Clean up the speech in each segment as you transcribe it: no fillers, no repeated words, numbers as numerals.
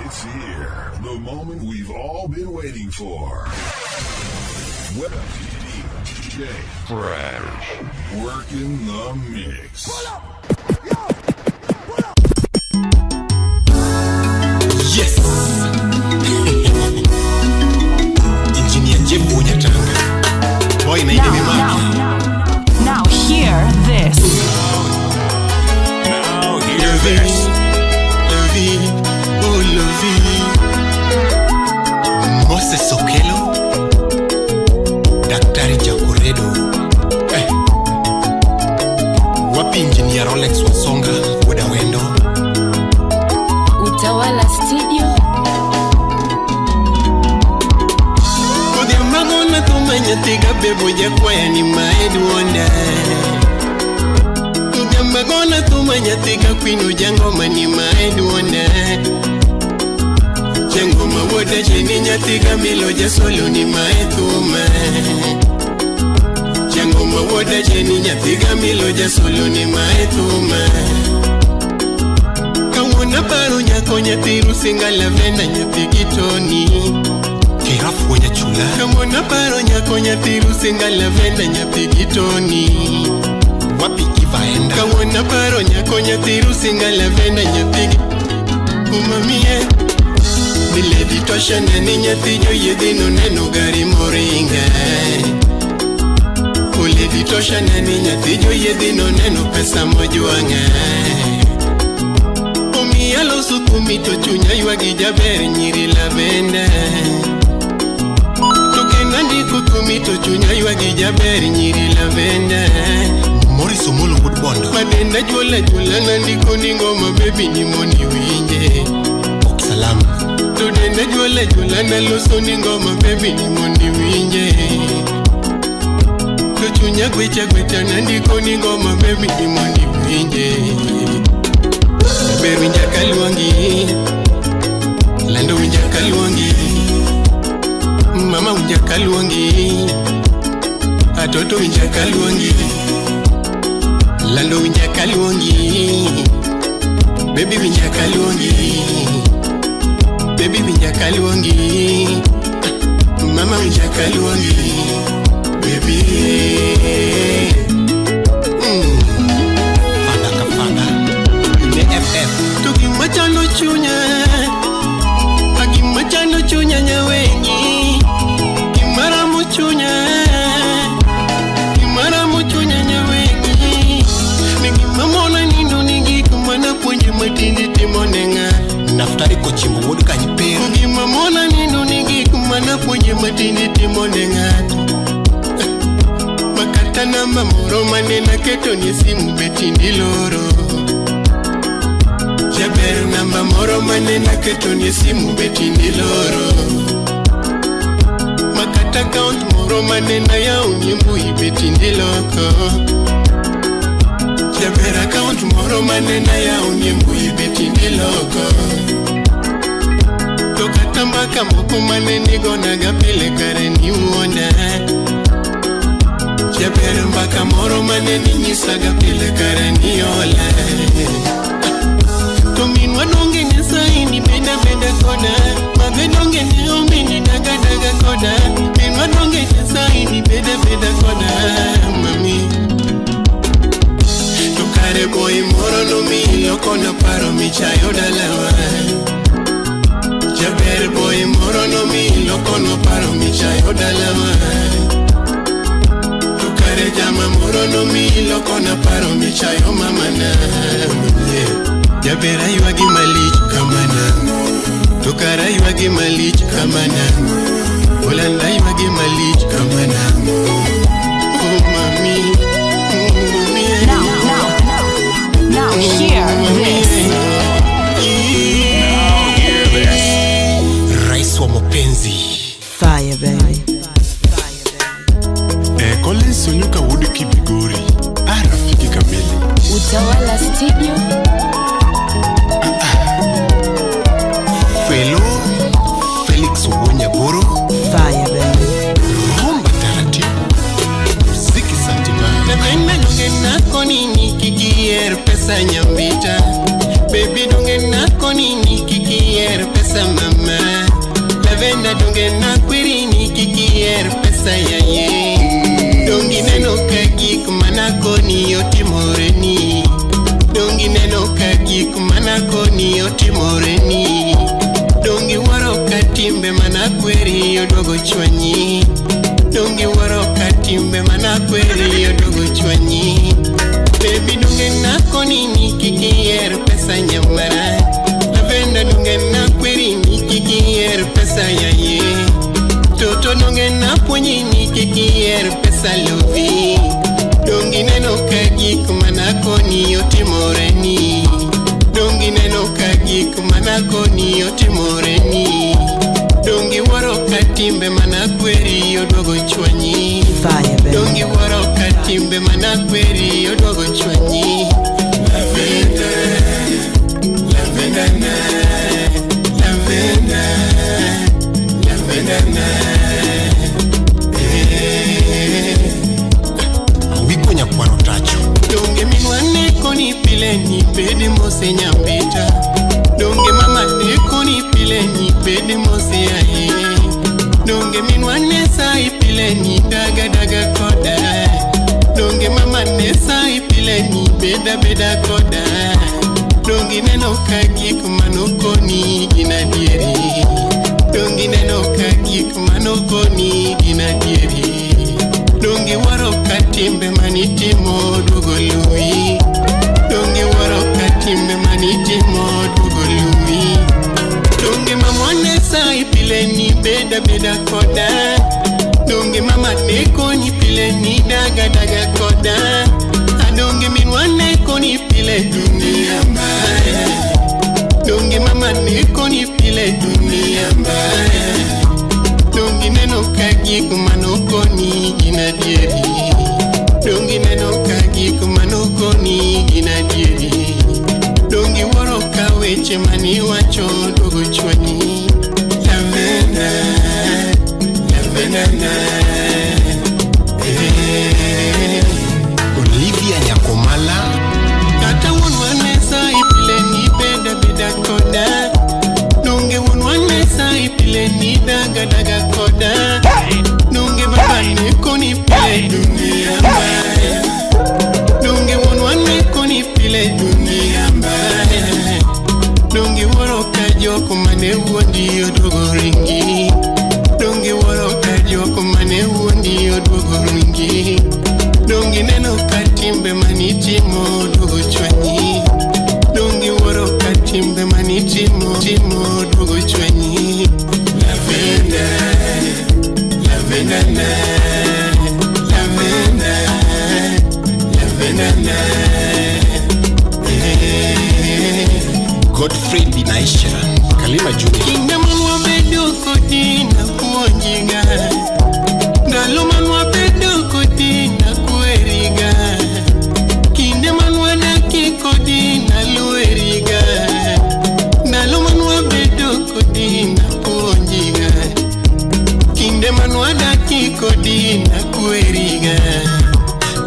It's here. The moment we've all been waiting for. DJ Fresh. Working the mix. Yes! Engineer Jeff Wunyatanga. Boy na Now, now, now hear this. Now hear this. Lovey, oh Lovey. Moses Okelo. Daktari Jakuredo. Eh. Wapi Engineer Rolex Wasonga Wodawendo. Utawala Studio. Odhiambo na thuma nyathiga bebo jakwaya ni mae duonda. Odhiambo gona thuma nyathiga kwino jangoma ni mae duonda. Jangoma wuoda cheni nyathiga milo jasolo ni mae thuma. Jangoma wuoda cheni nyathiga milo jasolo ni mae thuma. Kawuono aparo nyako nyathi Rusinga Lavenda nyathi Gitoni. Kiraf wuonya chula. Kawuono aparo nyako nyathi Rusinga Lavenda nyathi Gitoni. Wapi Ivaenda. Kawuono aparo nyako nyathi Rusinga Lavenda nyathi Umamie. Milady tosha neni nyathi joyiedhi noneno gari moringa. Oledi tosha neni nyathi joyiedhi noneno pesa mojwang'a. Omiya loso thumi to chunya ywagi jaber nyiri Lavenda. To kendo andiko thumi to chunya ywagi jaber nyiri Lavenda. Morris Omolo wuod Bondo. Madenda juola juola nandiko ni ngoma baby ni mondi winje. Ok salama. To denda juola juola naloso ni ngoma baby ni mondi winje. To chunya gwecha gwecha nandiko ni ngoma baby ni mondi winje. Ber winja kaluongi, lando winja kaluongi, mama winja kaluongi, atoto winja kaluongi, lando winja kaluongi, baby winja kaluongi, baby winja kaluongi, mama winja kaluongi, baby. Fada ka fada. Ne FF. To gima chando chunya, a gima chando chunya nyawenyi, gima ramo chunya, gima ramo chunya nyawenyi, ni gima mona nindo ni gik mana puonje matinde timo ne ng'a. Naftali Kochimbo wuod Kanyper. Gima mona nindo ni gik mana puonje matinde timo ne ng'ato. Makata namba moro mane naketo ni simu be tinde iloro. Jaber namba moro mane naketo ni simu be tinde iloro. Makata account moro mane nayawo ni mbui be tinde iloko. Jaber account moro mane nayawo ni mbui be tinde iloko. To kata mbaka moko mane nigonaga pile kare niwuonda. Jaber mbaka moro mane ninyisaga pile kare niola. To minwa donge Nyasaye ni beda beda koda Madhe donge ne ombi ni daga daga koda Minwa donge Nyasaye ni beda beda koda mami. To kare boy moro nomiyi lokona paro michayo dalawa. Jaber boy moro nomiyi lokono paro michayo dalawa. To kare jama moro nomiyi lokona paro michayo mamana. Yeah. Jaber aywagi malich kamana. To kara aywagi malich kamana. Olanda aywagi malich kamana. Oh mami, mami. Now, now, now hear this. Now hear this. Rais wa mapenzi. Fire, baby. Eh, Collins Onyuka wuod Kibigori. A rafiki kamili. Utawala Studio. Felo Felix Wuonyagoro. Fire, baby. Rumba taratibu. kweri oduogo chwanyi. Donge wuoro ka timbe mana kweri oduogo chwanyi. Baby donge nakoni ni kik iher pesa nyamara. Lavenda donge nakweri ni kik iher pesa yaye. Toto donge napuonji ni kik iher pesa lovi. Donge ineno ka gik manakoni otimoreni. Donge ineno ka gik manakoni otimoreni. Donge iwuoro ka timbe manakweri oduogo chwanyi. Fire, baby. Donge iwuoro ka timbe manakweri oduogo chwanyi. Lavenda, Lavenda na, Lavenda, Lavenda na, eh. Awiko nyakwaro tacho. Donge minwa ne koni pile ni bed mose nyambita. Donge mama ne koni pile ni bed mose aye. Donge minwa ne sai pile ni daga daga koda. Donge mama ne sai pile ni beda beda koda. Donge neno ka gik manokoni gin adieri. Donge neno ka gik manokoni gin adieri. Donge wuoro ka timbe manitimo duogo luwi. Donge wuoro ka timbe manitimo duogo luwi. Donge mama ne sai pile ni beda beda koda. Donge mama ne koni pile ni daga daga koda. Adonge minwa ne koni pile dunia mbaya. Donge mama ne koni pile dunia mbaya. Donge neno ka gik manokoni gin adieri. Donge neno ka gik manokoni gin adieri. Donge wuoro ka weche maniwacho duogo chwanyi. Lavenda, Lavenda na, eh. Olivia Nyakomala. Kata wuonwa ne sai pile ni beda beda koda. Donge wuonwa ne sai pile ni daga daga koda. Donge baba ne koni pile dunia mbaya. Donge wuonwa ne koni pile dunia mbaya. Donge wuoro ka jok mane wuondi oduogo ringi. Donge wuoro ka jok mane wuondi oduogo ringi. Donge neno ka timbe manitimo oduogo chwanyi. Donge wuoro ka timbe manitimo timo oduogo chwanyi. Lavenda, Lavenda na, Lavenda, Lavenda na, eh. Godfrey Binaisha. Kalima Junior. Kinde manwabedo kodi napuonjiga. Ndalo manwabedo kodi nakweriga. Kinde manwadaki kodi nalueriga. Ndalo manwabedo kodi napuonjiga. Kinde manwadaki kodi nakweriga.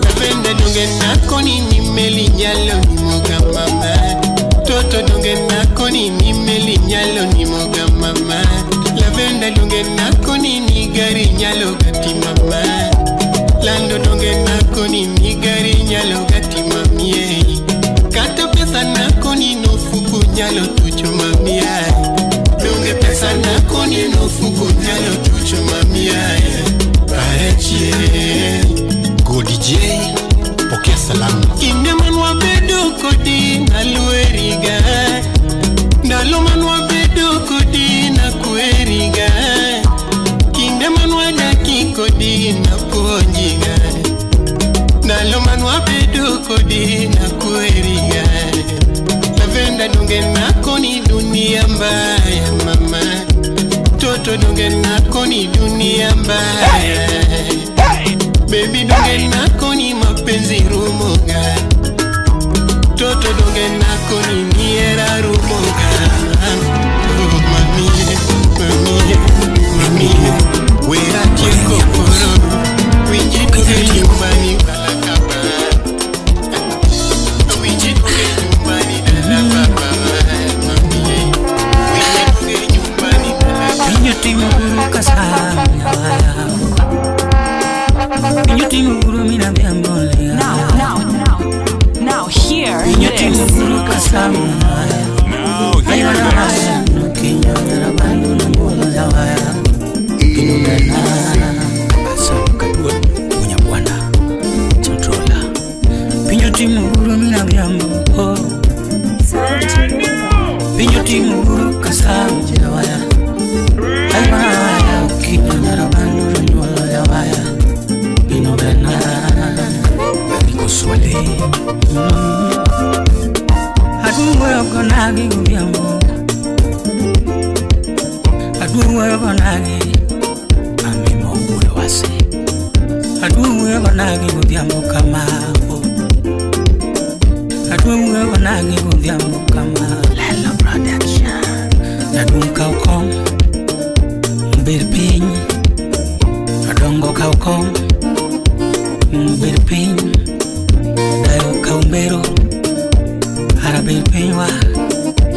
Lavenda donge nakoni ni meli nyalo nimoga mama. Toto donge nakoni ni meli nyalo nimoga mama. Lavenda donge nakoni ni gari nyalo gati mama. Lando donge nakoni ni gari nyalo gati mamie. Kata pesa nakoni no fuku nyalo tucho mamia. Donge pesa nakoni no fuku nyalo tucho mamia. Parechie. Godi J. Pokea salamu. Kinde manwabedo kodi nalueriga. Ndalo manwabedo kodi nakweriga. Kinde manwadaki kodi napuonjiga. Ndalo manwabedo kodi nakweriga. Lavenda donge nakoni dunia mbaya mama. Toto donge nakoni dunia mbaya. Baby donge nakoni mapenzi rumoga. Toto donge nakoni niera rumoga. Oh mami, mami, mami. Wera tieko koro. Winji duge nyumbani balakaba. Winji duge nyumbani dala baba. Mami, winji duge nyumbani dala. Pinyo timo guru kasama. Pinyo timo guru mina biambolea. Now, now, now, now, hear Pinyo timo this. guru kasama. Now hear this. wuoyo gonagi amimo wuod wase. Adwa wuoyo gonagi godhiambo kama. Adwa wuoyo gonagi godhiambo kama. Lelo Production. Jaduong' kaw kom, bed piny. Odongo kaw kom, bed piny. Dayo kaw mbero, ara bed piny wa.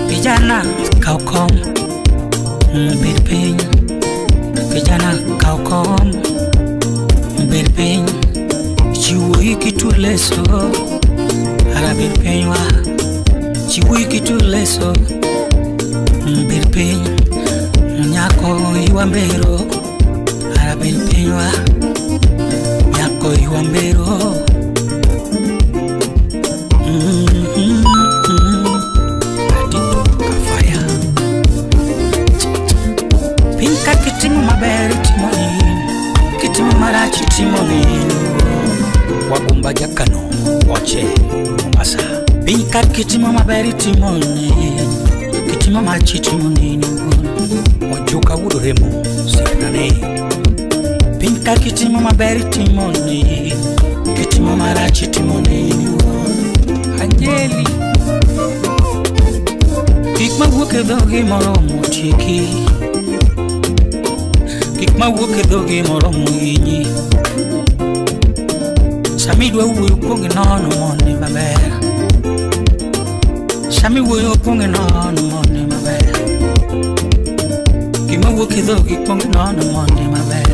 Vijana kaw kom, bed piny. Vijana kaw kom, bed piny. Chiwo kitu leso, ara bed piny wa. Chiwo kitu leso, bed piny. Nyako ywa mbero, ara bed piny wa. Nyako ywa mbero. Adito kafaya. Piny ka kitimo maber itimo nini, kitimo marach itimo nini. Wagumba jakano oche Mombasa. Piny ka kitimo maber itimo nini, kitimo marach itimo nini. Ojuka wuod Remo osiepnane. Piny ka kitimo maber itimo nini, kitimo marach itimo nini. Anjeli. Gik mawuok e dhogi moromo tieki. Gik mawuok e dhogi moromo hinyi. Sama idwa wuoyo kuong inono mondi maber. Sama iwuoyo kuong inono mondi maber. Gima wuok e dhogi kuong inono mondi maber.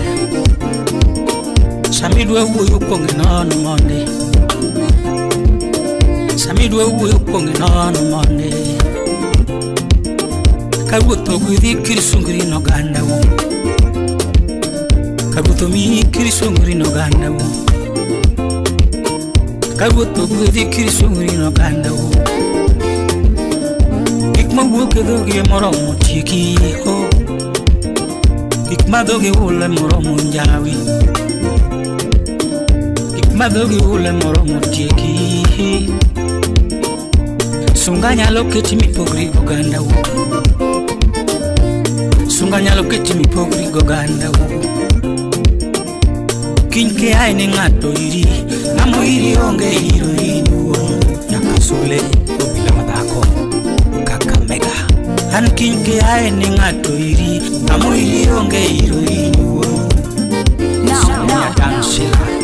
Sama idwa wuoyo kuong inono mondi. Sama idwa wuoyo kuong inono mondi. Ka ruoth ogwedhi kirisungri nogandau. Ka ruoth omiyi kirisungri nogandau. Ka ruoth ogwedhi kirisungri nogandau. Gik mawuok e dhogi moromo tieki ho. Gik ma dhogi hulo moromo njawi. Gik ma dhogi hulo moromo tieki. Sunga nyalo keti mipogri gogandau. Sunga nyalo keti mipogri gogandau. Kiny kiae ni ng'ato iri, ng'amo iri onge iro in wuon. Nyaka sule obila madhako Kakamega. An kiny kiae ni ng'ato iri, ng'amo iri onge iro in wuon.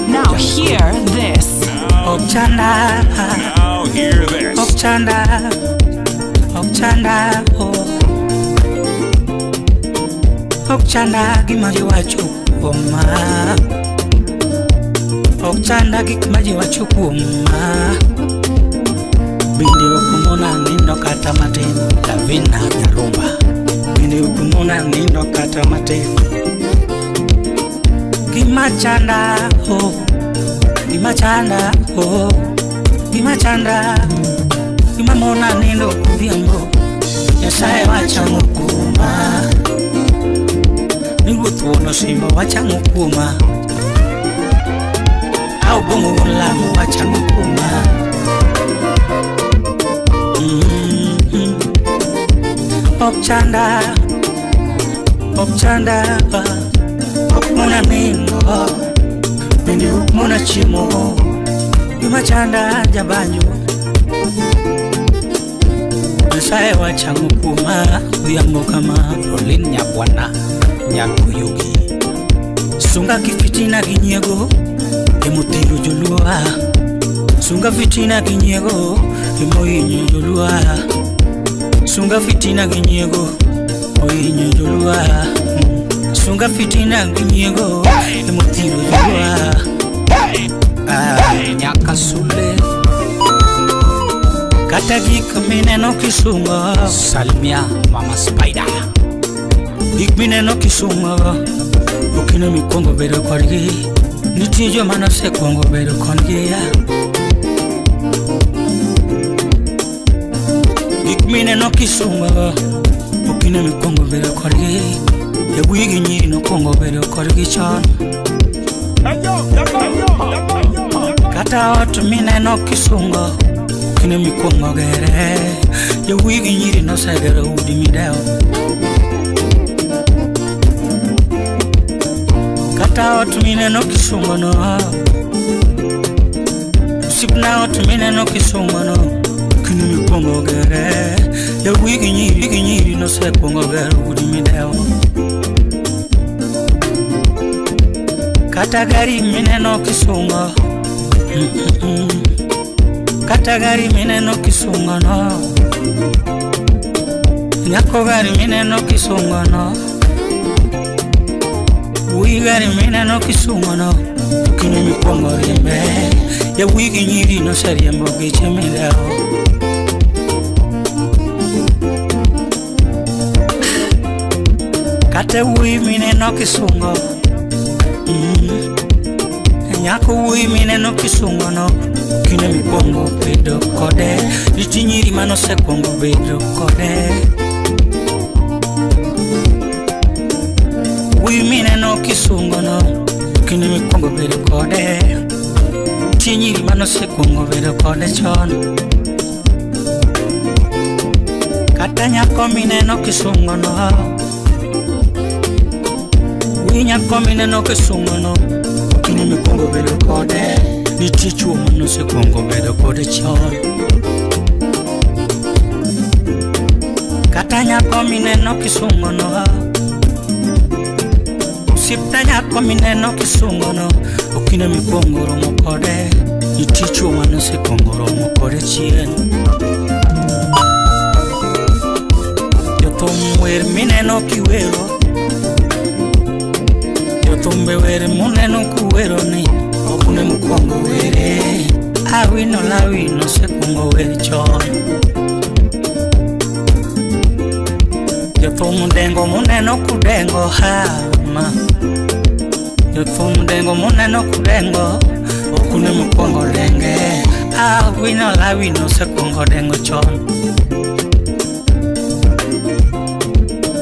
Now hear this. Ok chanda. Now hear this. Ok chanda. Ok chanda. Oh. Ok chanda gima ji wacho kuoma. Ok chanda gik ma ji wacho kuoma. Bende ok mona nindo kata matin. Davina Nyarumba. Bende ok mona nindo kata matin. Gima chanda, oh. Gima chanda, oh. Gima chanda. Gima mona nindo godhiambo. Nyasaye wachamo kuoma. Ni ruoth wuon osimbo wachamo kuoma. Au bongo wuon lamo wachamo kuoma. Ok chanda. Ok chanda. Ok mona nindo. Bende ok mona chiemo. Gima chanda jabanjo. Nyasaye wachamo kuoma odhiambo kama. Rolin Nyabwana Nyakoyogi. Sunga gi fitina gi nyiego emothiro joluo. Sunga fitina gi nyiego emohinyo joluo. Sunga fitina gi nyiego ohinyo joluo. Sunga fitina gi nyiego emothiro joluo. Nyaka sule. Kata gik mineno kisungo. Salimia Mama Spider. Gik mineno kisungo okino mikwongo bedo kodgi. Nitie joma nosekwongo bedo kodgi. Gik mineno kisungo okino mikwongo bedo kodgi. Yawuoyi gi nyiri nokwongo bedo kodgi chon. Kata ot mineno kisungo okino mikwongo gere. Yawuoyi gi nyiri nosegero udi midewo. Kata ot mineno kisungo no, osiepna ot mineno kisungo no, kinde mikwongo gere, yawuoyi gi nyiri nosekwongo gero udi midewo. Kata gari mineno kisungo, kata gari mineno kisungo no, nyako gari mineno kisungo no, wuoyi gari mineno kisungo no, kinde mikwongo riembe, yawuoyi gi nyiri noseriembo geche midewo. Kata wuoyi mineno kisungo, nyako wuoyi mineno kisungo no, kinde mikwongo bedo kode, nitie nyiri manosekwongo bedo kode. Wuoyi mineno kisungo no, kinde mikwongo bedo kode, nitie nyiri manosekwongo bedo kode chon. Kata nyako mineno kisungo no, wuoyi nyako mineno kisungo no, kinde mikwongo bedo kode, nitie chuo manosekwongo bedo kode chon. Kata nyako mineno kisungo no, osiepna nyako mineno kisungo no, okinde mikwongo romo kode, nitie chuo manosekwongo romo kode chien. Jothum wer mineno kiwero, jothumbe wer muneno kuwero ni, ok une mukwongo were, Awino Lawi nosekwongo wer chon. Jothum dengo muneno kudengo hama, jothum dengo muneno kudengo, ok une mukwongo denge, Awino Lawi nosekwongo dengo chon.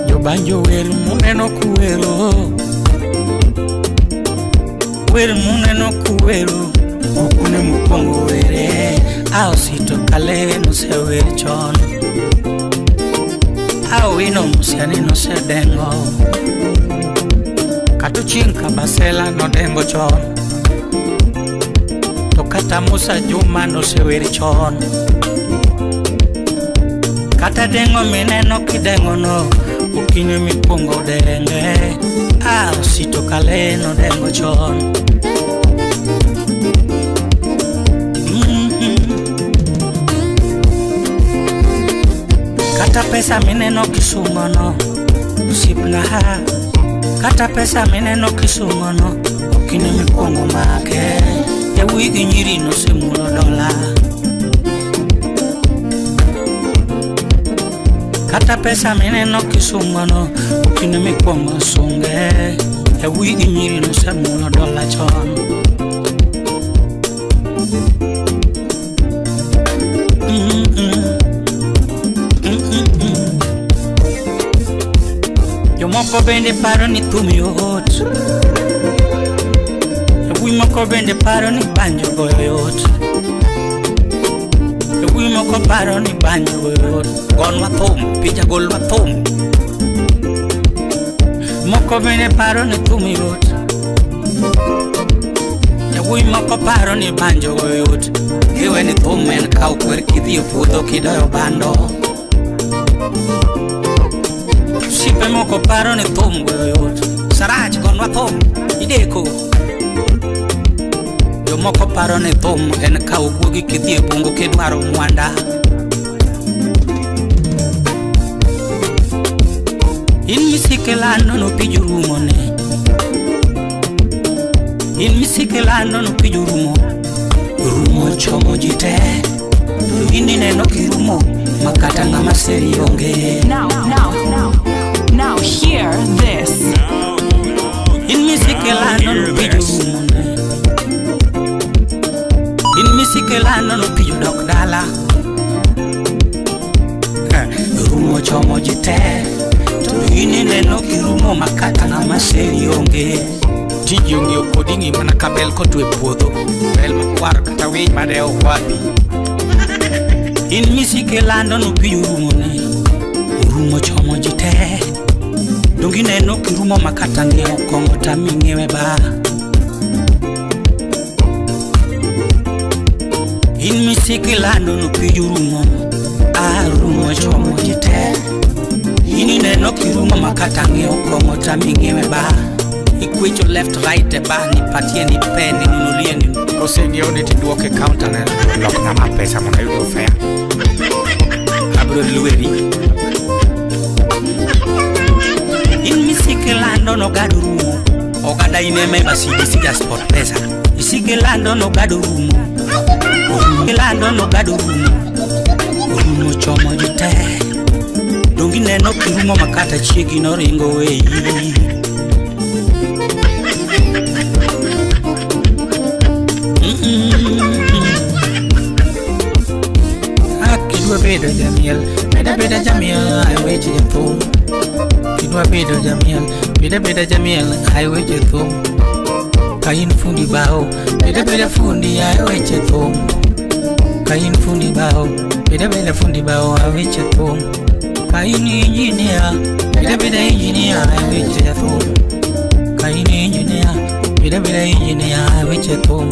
Jobanjo wer muneno kuwero, wer muneno kuwero, ok une mukwongo were, Aosito Kale nosewer chon. Awino Musiani nosedengo, kata Ochieng' Kabasela nodengo chon, to kata Musa Juma nosewer chon. Kata dengo mineno kidengo no, okinyi mikwongo denge, Aosito Kale nodengo chon. Kata pesa mineno kisungo no, osiepna, kata pesa mineno kisungo no, okine mikwongo make, yawuoyi gi nyiri nosemulo dola. Kata pesa mineno kisungo no, okine mikwongo sunge, yawuoyi gi nyiri nosemulo dola chon. Jomoko bende paro ni thum yot, yawuoyi moko bende paro ni banjo goyo yot, yawuoyi moko paro ni banjo goyo yot, gonwa thum, picha golwa thum. Moko bende paro ni thum yot, yawuoyi moko paro ni banjo goyo yot, giwe ni thum en kawo kwer kidhi e puodho kidoyo bando. Osiepe moko paro ni thum goyo yot, Sarach gonwa thum, ideko. Jomoko paro ni thum en kawo guogi kidhi e bungu kidwaro mwanda. In misike lando no pij rumo ne, in misike lando no pij rumo, rumo chomo ji te, to in ineno kirumo makata ng'ama seri onge. Now, now, now, now hear this. In misike lando no pij rumo ne, in misike lando no pij dok dala, rumo chomo ji te, to in ineno kirumo makata ng'ama seri onge. Tiji ong'iyo kodi ng'i mana ka bel kotwe puodho, bel makwar kata winy madewo kwapi. In misike lando no pij rumo ne, rumo chomo ji te, Dongi neno kirumo makata ng'iewo kong'o tami ng'iewe ba. In misiki lando no piny rumo, arumo chomo ji te. In ineno kirumo makata ng'iewo kong'o tami ng'iewe ba. Ikwecho left right e ba nipatie ni pe ni nunulie ni. Koseng'iewo ni tiduoke counter ne lokna ma pesa mondo ayud fare. Abro lweri. In misiki lando no gado rumo. Oganda in ema CBC ja sport pesa. Isiki lando no gado rumo. Ilando no gado rumo. Orumo chomo ji te. Dongi neno kirumo makata chiegi noringo weyi. Kidwa bedo jamiel, beda beda jamiel, ai weche jathum. Kidwa bedo jamiel, beda beda jamiel, ai weche thum. Ka in fundi bao, beda beda fundi, ai weche thum. Ka in fundi bao, beda beda fundi bao, ai weche thum. Ka in engineer, beda beda engineer, ai weche jathum. Ka in engineer, beda beda engineer, ai weche thum.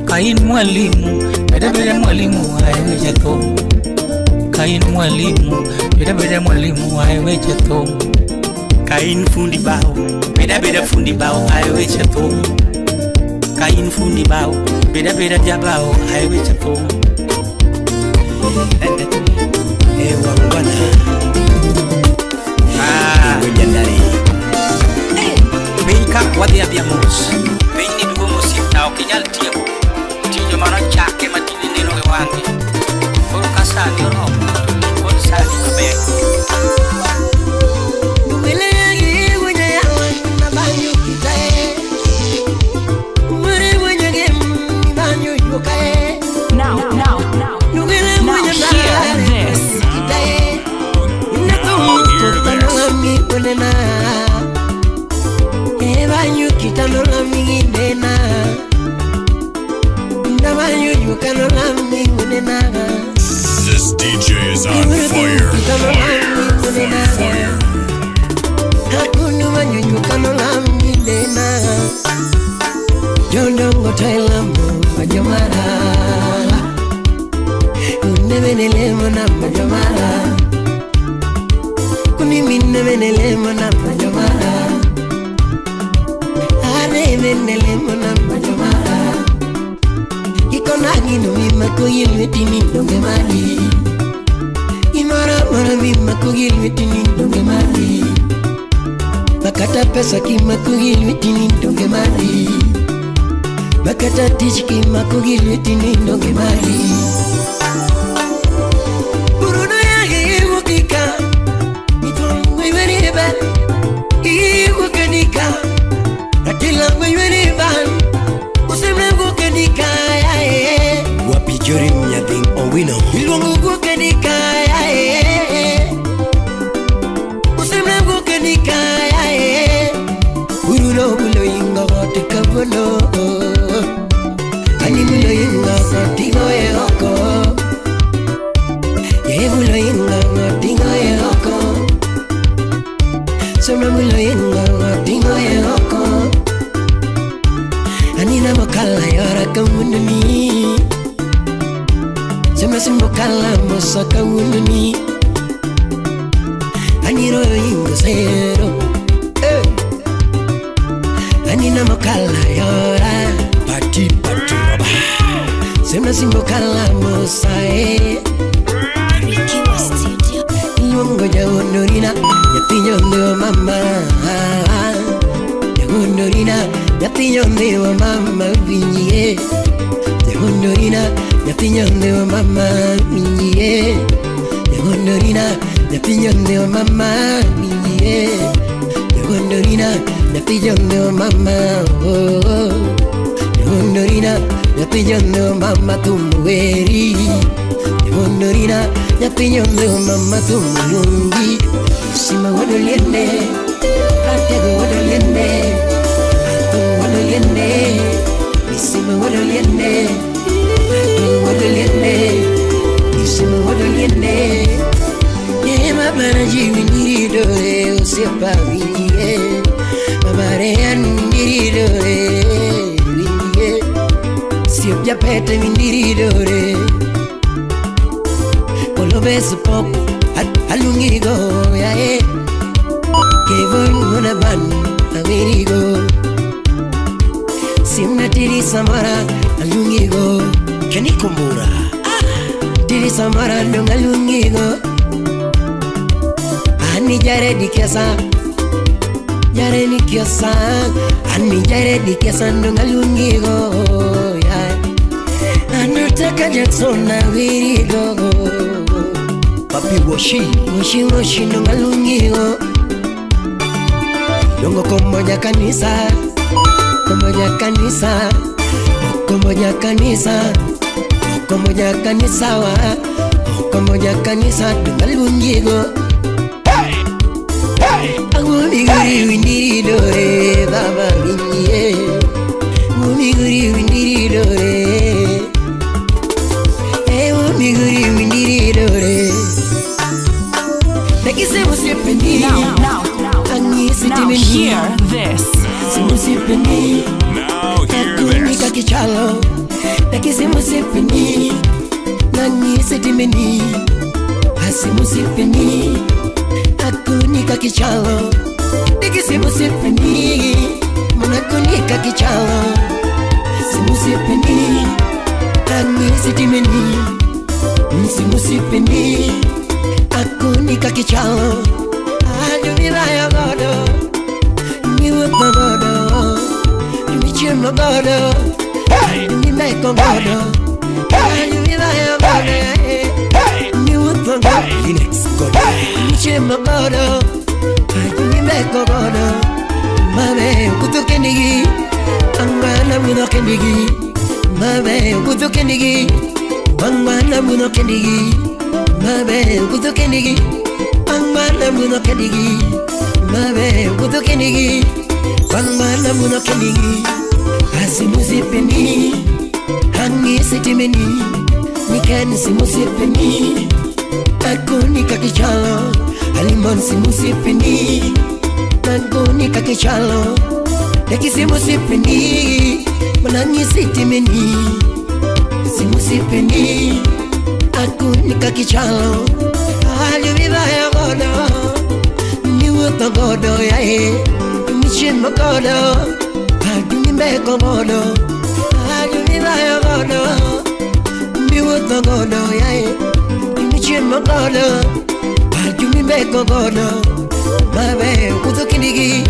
Ka in mwalimu, beda beda mwalimu, ai weche thum. Ka in mwalimu, beda beda mwalimu, ai weche thum. Ka in fundi bao, beda beda fundi bao, ai weche thum. Ka in fundi bao, beda beda jabao, ai weche thum. Ewa bwana. Ah, piny ka wadhi adhiya mos. Piny ni duong' osiepna ok inyal tieko. Nitie joma nochake ma tinde neno gi wang'gi. Koro ka sani oromo, kod sani maber. Now, now, now, now hear this. This DJ is on fire. Fire, fire, fire. Makata pesa kimakugilwetini donge mari. Makata tich kimakugilwetini donge mari. Buruno yage iwukika itongwe iweriba iwukanika ratila iweriba usemle wukanika yae Wapijori mnyathing owino. Iluongo wukanika yae usemle wukanika yae Buruno bulo ingo gote kabulo Ani bulo ingo gote goe oko Ye bulo ingo gote goe oko Soma bulo ingo gote goe oko Ani na mokala yora kawunduni Sema simbokala mosa kawunduni Ani ro ingo zero Ani na mokala yora Pati pati roba. Sema simbokala mosa Rikiwa Studio. Iluongo jawondorina nyathi nyonde wa mama Jawondorina nyathi nyonde wa mama winjie Jawondorina nyathi nyonde wa mama winjie Jawondorina nyathi nyonde wa mama winjie Jawondorina nyathi nyonde wa mama oh Jawondorina nyathi nyonde wa mama tumuweri Jawondorina nyathi nyonde wa mama tumuyungi Sima wodoliende Ratego wodoliende Ato wodoliende Isima wodoliende Ato wodoliende Isima wodoliende Ye mabana jiwi nyiridore osiepa winjie Babare andiridore winjie Siep japete windiridore Kolobeso pop alungigo yae Kevon mona ban awerigo Simna tiri samara alungigo Kenikumbura Tiri samara ndong alungigo Ani jare dikesa Jare nikesa Ani jare dikesa ndong alungigo yae Anataka Jackson awerigo Papi Woshi Woshi woshi ndong alungigo Dongo komoja kanisa Komoja kanisa Komoja kanisa Komoja kanisa wa Komoja kanisa Dungalungigo Agumiguri windiridore Baba winye Umiguri windiridore Umiguri windiridore Nakise musipeni Now, now hear this. Simusipeni Now hear this. Nakunika kichalo Nakisimusipeni Nanisitimeni Asimusipeni Nakunika kichalo Nikisimusipeni Manakunika kichalo Simusipeni Nanisitimeni Simusipeni Akunika kichalo Ajubilaya godo Niwupa godo Michimo godo Nimeko godo Ajubilaya godo Niwupa godo Linux godo Michimo godo Nimeko godo Mabe kutukenigi Angwana munokenigi Mabe kutukenigi Angwana munokenigi Mabe kutukenigi Angwana munokenigi Mabe kutukenigi Angwana munokenigi Asimusipeni Angisetimeni Niken simusipeni Akunika kichalo Alimon simusipeni Akunika kichalo Nekisimusipeni Manangisetimeni Simusipeni Akunika kichalo Alubibaya godo Niwuto godo yae Michimo godo Adunimeko godo Alubibaya godo Niwuto godo yae Michimo godo Adunimeko godo Mabe kutokenigi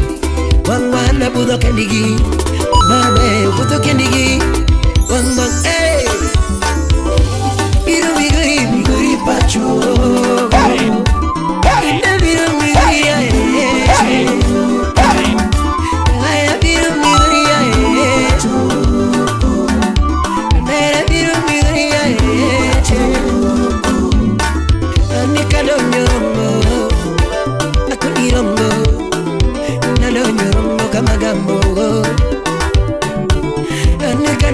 Wangwana budokenigi Mabe kutokenigi Wangwan hey Biru biguri biguri pacho Ina biru biguri ae Aya biru biguri ae Mera biru biguri ae Anika donyorongo Akunirongo Nadonyorongo kamagambo Anika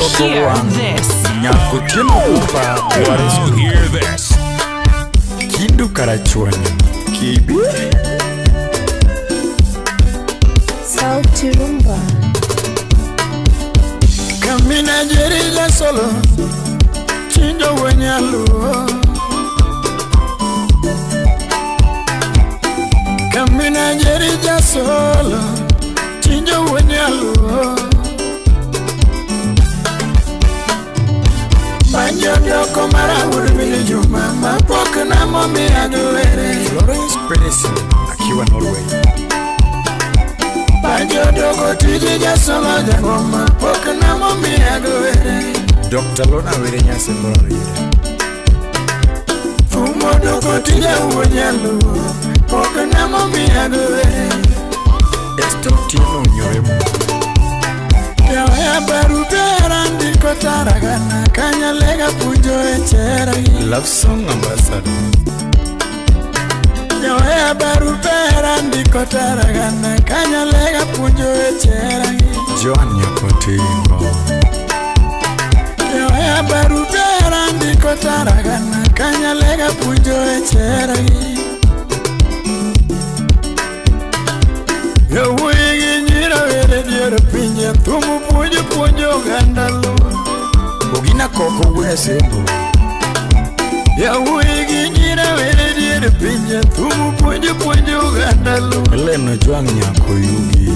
loko hear wang'. this. Nyakotieno Kupa Waris Now hear this. Kindu Karachuonyo. Kibi. Sauti Rumba. Kamina jeri jasolo chinjo wenyaluo Kamina jeri jasolo chinjo wenyaluo Banjo doko mara wuod Juma mapok namomiya giwere Florence Peresi akiwa Norway. Banjo doko tije jasolo jangoma pok namomiya giwere Dr. Lona Were Nyasembora Riere. Fumo doko tije wuod nyaluo pok namomiya giwere Esther Otieno Nyoremo. Jawaya barupe andiko taragana kanyalega puonjo e cheragi Love Song Ambassador. Jawaya barupe andiko taragana kanyalega puonjo e cheragi Joan Nyakotingo. Jawaya barupe andiko taragana kanyalega puonjo e cheragi Yawuoyi gi nyira were dier pinje thum puonjo puonjo oganda luo Ogina Koko wuod Asembo. Yawuoyi gi nyira were dier pinje thum puonjo puonjo oganda luo Helen Ojwang' Nyakoyugi.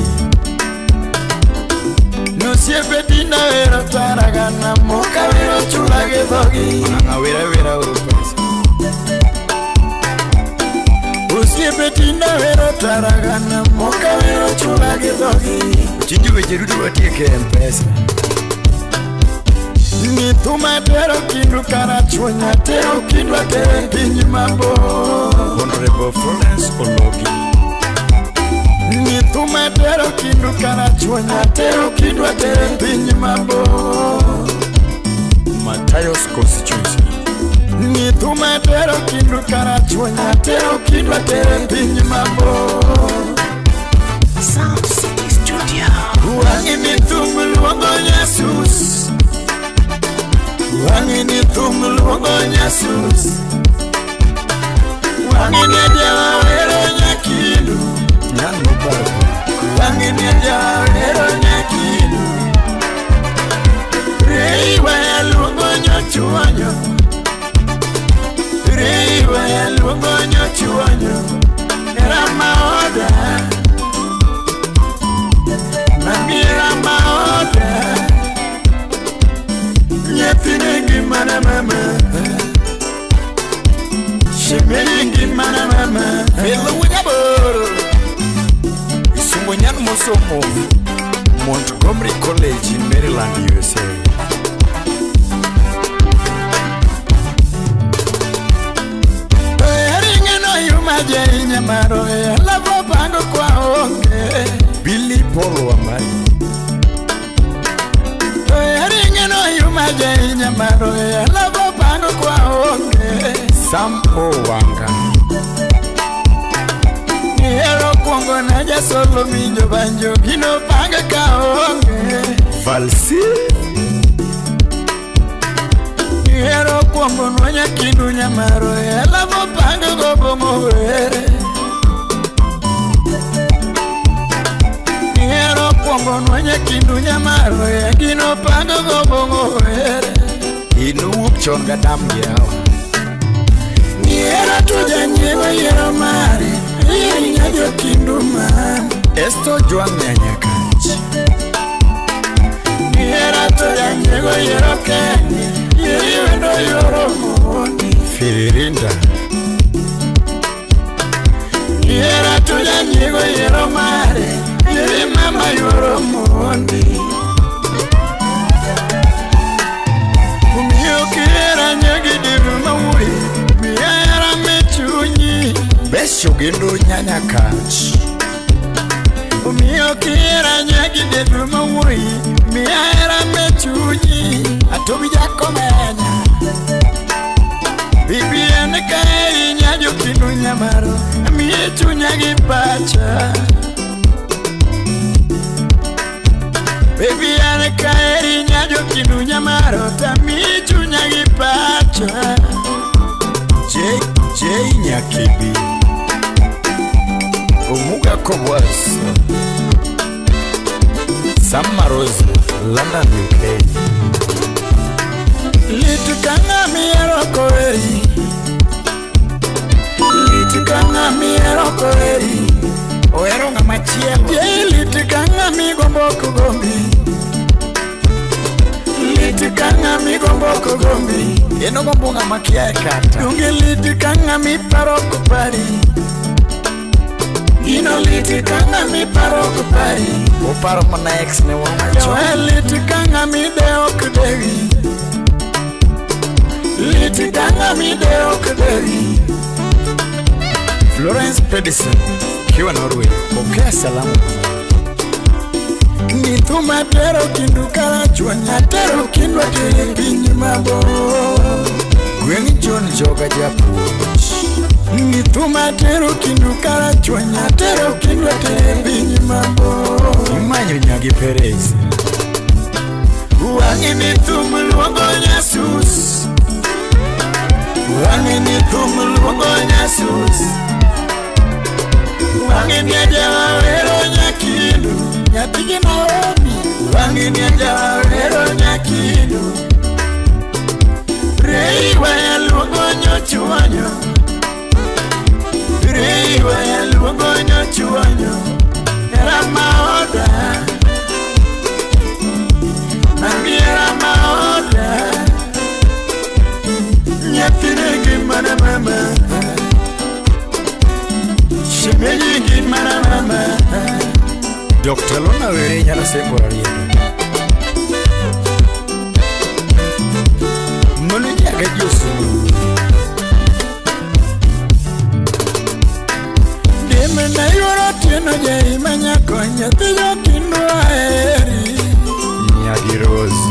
Nosiepe tinda wero taragana moka wero chula gi dhogi Ng'ang'a wera wera oro pesa. Osiepe tinda wero taragana moka wero chula gi dhogi Chinjo weche duto watieke e M-Pesa. Ni thuma tero kindu karachuonya tero kindu atere piny mabor Honorable Florence Ologi. Ni thuma tero kindu karachuonya tero kindu atere piny mabor Matayos Constituency. Ni thuma tero kindu karachuonya tero kindu atere piny mabor Sound City Studio. Wang'i ni thum luongo nyasus Wang'i ni thum luongo nyasus Wang'i ni jawero nyakindu Nyan Mubarak. Wang'i ni jawero nyakindu Reiwa luongo nyochuonyo Reiwa luongo nyochuonyo Rama oda Mabira maoda Nyathine ngimana mama Shemeji ngimana mama Felo Wunyaboro. Isungo Nyan mosomo Montgomery College in Maryland, USA. Ring'eno yuma jainya maro Lavo pango kwa onge Billy Paul Wamai. Ring'eno yuma jainya maro Lavo pango kwa onge Sam O Wanga. Nihero kuongo na jasolo minjo banjo Gino pango ka onge Valsi. Ihero kuongo nwa nyakindu nyamaro Lavo pango go bongo were Ihero kuongo nwa nyakindu nyamaro Gino pango go bongo were Inuwuok chon ga dam gi hawa. Nihero to janyiego yiero mare Iri nyajokindu man Esto Jwang' Nyanyakach. Nihero to janyiego yiero kende Iri wendo yoro mondi Firirinda. Nihero to janyiego yiero mare Iri mama yoro mondi Omiyo kihera nyagi diru mawuoyi Miya hera me chunyi Besho gendo Nyanyakach. Omiyo kihera nyagi diru mawuoyi Miya hera me chunyi Atobi jakomenya Bibi en kaeri nyajo kindu nyamaro Miye chunya gi pacha Baby en kaeri Aheri nyajo kindu nyamaro tami chunya gi pacha. J J Nyakibi. Omuga Kobwas. Sam Marozi, London, UK. Lit ka ng'ama ihero koheri. Lit ka ng'ama ihero koheri. Ohero ng'ama chielo. Ye lit ka ng'ama igombo ok gombi. Lit ka ng'ama igombo ok gombi. En ogombo ng'ama kia e kata. Donge lit ka ng'ama iparo ok pari. Gino lit ka ng'ama iparo ok pari. Oparo mana ex ne wang' machon. Joe lit ka ng'ama idewo ok dewi. Lit ka ng'ama idewo ok dewi. Florence Pedersen, kiwa Norway. Pokea salamu. Ni thum atero kindu karachuonyo atero kindu atere piny mabor. Gweng' John Joga japuonj. Ni thum atero kindu karachuonyo atero kindu atere piny mabor. Imanyo nyagi Perez. Wang'e ni thum luongo nyasus. Wang'e ni thum luongo nyasus. Wang'e ni ajawa wero nyakindu nyathigi Naomi. Wang'e ni ajawa wero nyakindu. Rei waya luongo nyochuonyo. Rei waya luongo nyochuonyo. Hera maoda. Mami hera maoda. Nyathine gi mana mama. Shemeji gi mana mama. Dr. Lona Were nyalo sembo rarieda. Mano nyaga josuru. Deme na yuoro otieno jaima nyako nyathi jokindu aheri. Nyagi Rose.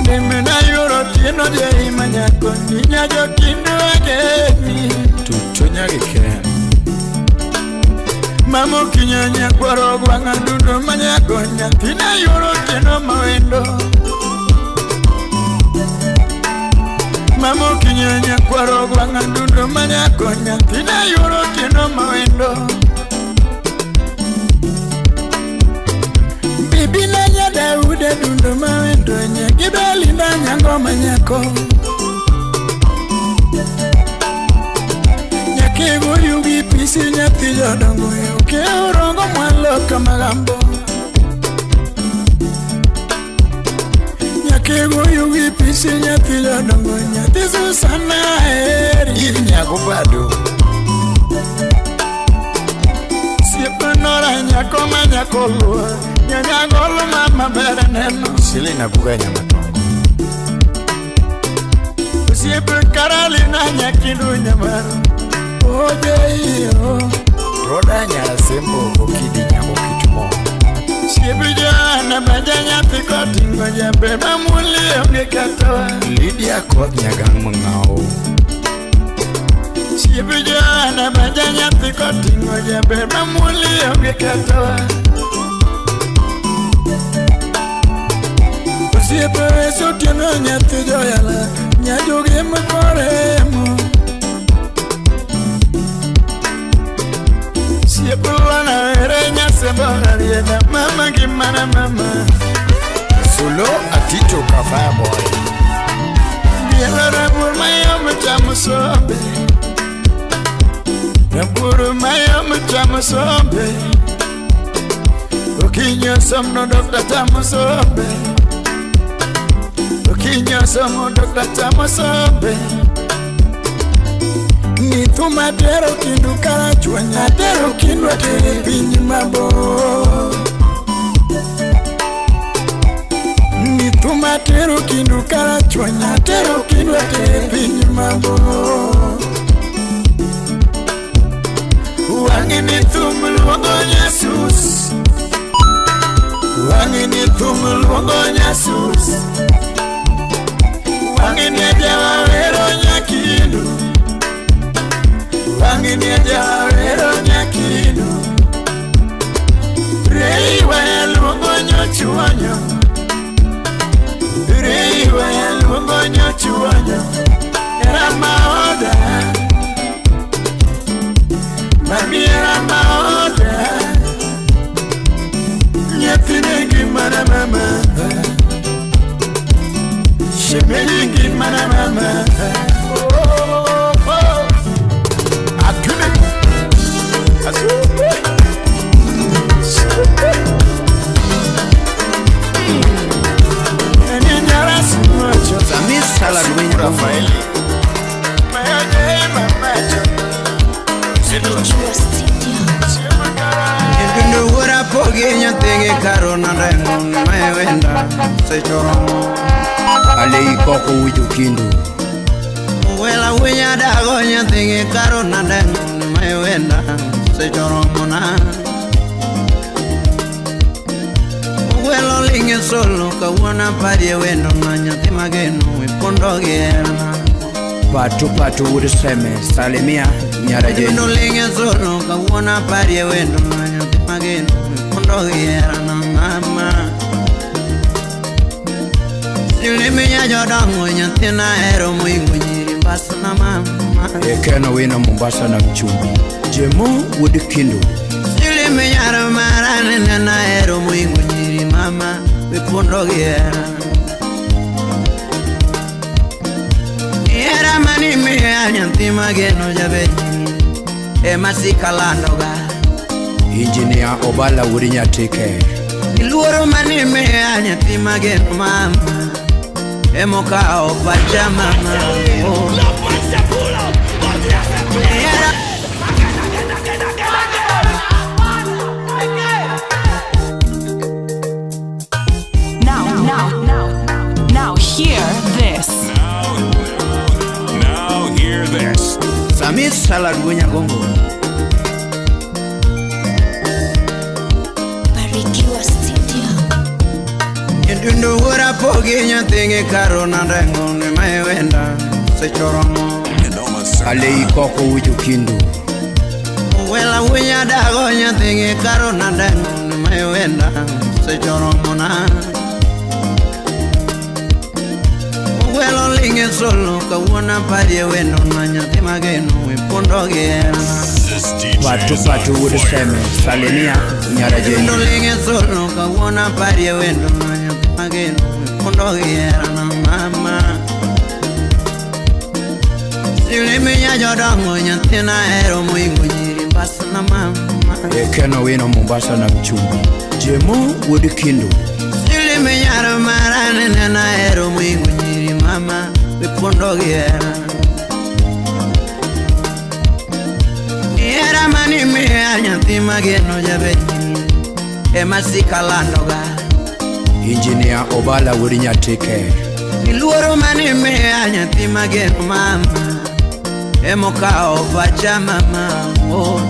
Deme na yuoro otieno jaima nyako nya jokindu ageni. Tuto nyagi Ken. Mamo kinyo nyakwaro gwang'a dundo manyako nyathina yuoro otieno mawendo. Mamo kinyo nyakwaro gwang'a dundo manyako nyathina yuoro otieno mawendo. Bibi na nya Daude dundo mawendo nyagi Belinda nyango manyako. Nyakego yugi pisi nyathi jodongo oke orongo mwalo kamagambo. Nyakego yugi pisi nyathi jodongo nyathi Susana eri. Eve nyago bado. Siepe nora nyako manyako luo nyanyagolo mama ber neno. Selina Guga Nyamatongo. Osiepe Karolina nyakindu nyamaro. Oje iyo. Roda Nyarasembo Okidi Nyago Kitmo. Siepe Joana baja nyathi koting'o jambe mamuli onge katoa. Lydia Koth Nyagang' Mang'ao. Siepe Joana baja nyathi koting'o jambe mamuli onge katoa. Osiepe Weso otieno nyathi joyala nyajoge makoremo. Siepe Lona ere nyasembo rarieda mama gi mana mama. Solo Atito ka Fireboy. Bielo rabuor mayom chamo sombe. Rabuor mayom chamo sombe. Okinyi somno dokta chamo sombe. Okinyi somo dokta chamo sombe. Ni thum atero kindu karachuonyo atero kindu atere piny mabor. Ni thum atero kindu karachuonyo atero kindu atere piny mabor. Wang'e ni thum luongo nyasus. Wang'e ni thum luongo nyasus. Wang'e ni ajawa wero nyakindu. Wang'e ni ajawa wero nyakindu. Rei waya luongo nyochuonyo. Jahera maoda, nyathine ngimana mama, shemeji ngimana mama. Oh, oh. Akune. Asu. Rafaeli. Ndura pogi nyathigi karona rengo mewenda sechoromo Alei koko winjo kindu. Wela winya dago nyathigi karona rengo mewenda sechoromo na Welo linge solo kawuono parie wendo na nyathi mageno ipondo gi herana. Patu patu wuod Seme, salimia nyara Jane. Wendo linge solo kawuono parie wendo na nyathi mageno ipondo gi herana mama. Siliminya jodongo nyathina hero moingo nyiri mbasna mama. Ekeno wino Mombasa na mchumbi. Jemo wuod Kindu. Siliminya mara nena hero moingo nyiri mama ipondo gi hera. Hera mani miya nyathi mageno jaber ema sikalandoga. Engineer Obala wuod Nyatike. Iluoro mani miya nyathi mageno mama emokawo pacha mama. Oh. Hera Now hear this. Now hear this. Samis Salad Nyagongo. Barikiwa Studio. Nyithindo wuora pogi nyathigi karona rengo ni mewenda sechoromo. Alei koko winjo kindu. Wela winya dago nyathigi karona rengo ni mewenda sechoromo na. Welo linge solo kawuono parie wendo na nyathi mageno ipondo gi herana. Patu patu wuod Seme, salimia nyara Jane. Wendo linge solo kawuono parie wendo na nyathi mageno ipondo gi herana mama. Siliminya jodongo nyathina hero moingo nyiri mbasna mama. Ekeno wino Mombasa na mchumbi. Jemo wuod Kindu. Siliminya mara nena hero moingo nyiri mama ipondo gi hera. Hera mani miya nyathi mageno jaber ema sikalandoga. Engineer Obala wuod Nyatike. Iluoro mani miya nyathi mageno mama emokawo pacha mama. Oh.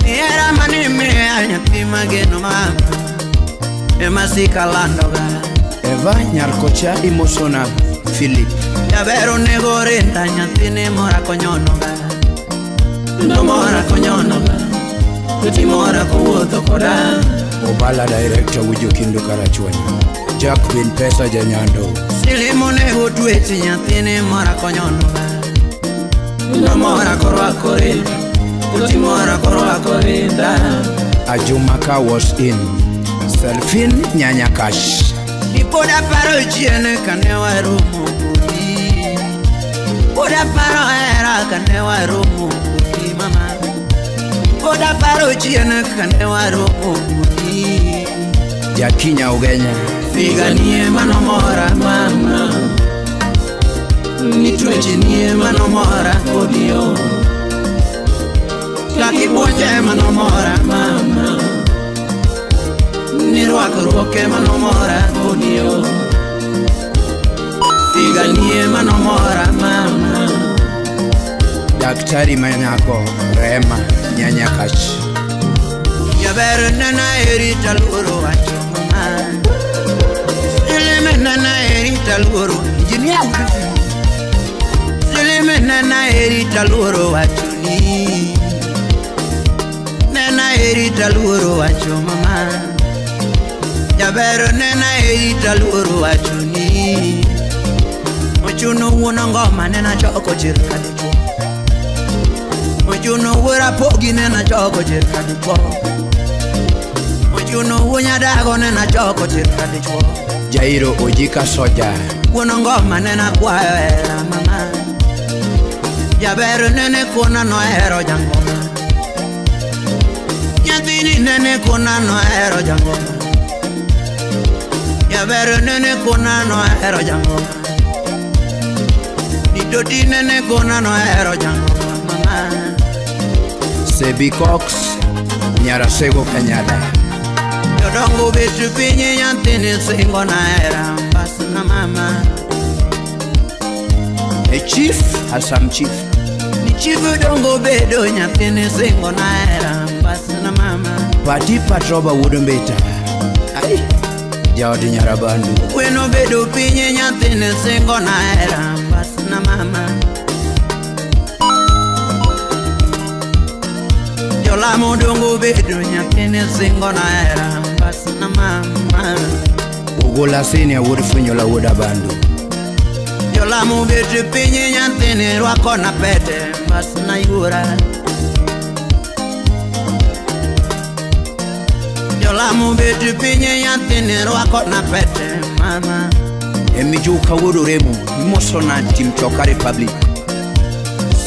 Hera mani miya nyathi mageno mama ema sikalandoga. Eva Nyarkocha imosona Philip. Jaber onego rinda nyathine mora konyonoga. Ndo mora konyonoga. Toti mora kowuotho koda. Obala director winjo kindu karachuonyo. Jack bin pesa janyando. Silimo nego twech nyathine mora konyonoga. Ndo mora korwako rinda. Toti mora korwako rinda. Ajumaka was in. Selfin Nyanyakash. Pod aparo chien kane waromo kodi. Pod aparo hera kane waromo kodi mama. Pod aparo chien kane waromo kodi. Jakinya Ugenya. Figanie manomora mama. Nitwechenie manomora kodi yo. Kakibuonje manomora mama. Nirwakruoke manomora kodi yo. Figanie manomora mama. Daktari manyako Rema Nyanyakash. Jaber nena eri taluoro wacho mama. Silime nena eri taluoro engineer. Silime nena eri taluoro wacho ni. Nena eri taluoro wacho mama. Jaber nena eri taluoro wacho ni. Ochuno wuon ngoma nena choko chir kadichuo. Ochuno wuora pogi nena choko chir ka dichuo. Ochuno wuo nyadago nena choko chir ka dichuo. Jairo Ojika Soja. Wuon ngoma nena kwayo hera mama. Jaber nene kona nohero jangoma. Nyathini nene kona nohero jangoma. Jaber nene kona nohero jangoma. Didodi nene kona nohero jangoma mama. Sebi Cox Nyarasego Kanyada. Jodongo bet piny nyathini singo na hera mbasna mama. A chief Hassan Chief. Ni chief dongo bedo nyathini singo na hera mbasna mama. Pati Patroba Wuodombeta. Ai jaod Nyarabandu. Kweno bedo piny nyathini singo na hera mbasna mama. Jolamo dongo bedo nyathini singo na hera mbasna mama. Ogola Senior wuod Funyola wuod Abandu. Jolamo bet piny nyathini rwako na pete mbasna yuora. Jolamo bet piny nyathini rwako na pete mama. Emijuka wuod Oremo imosona tim Choka Republic.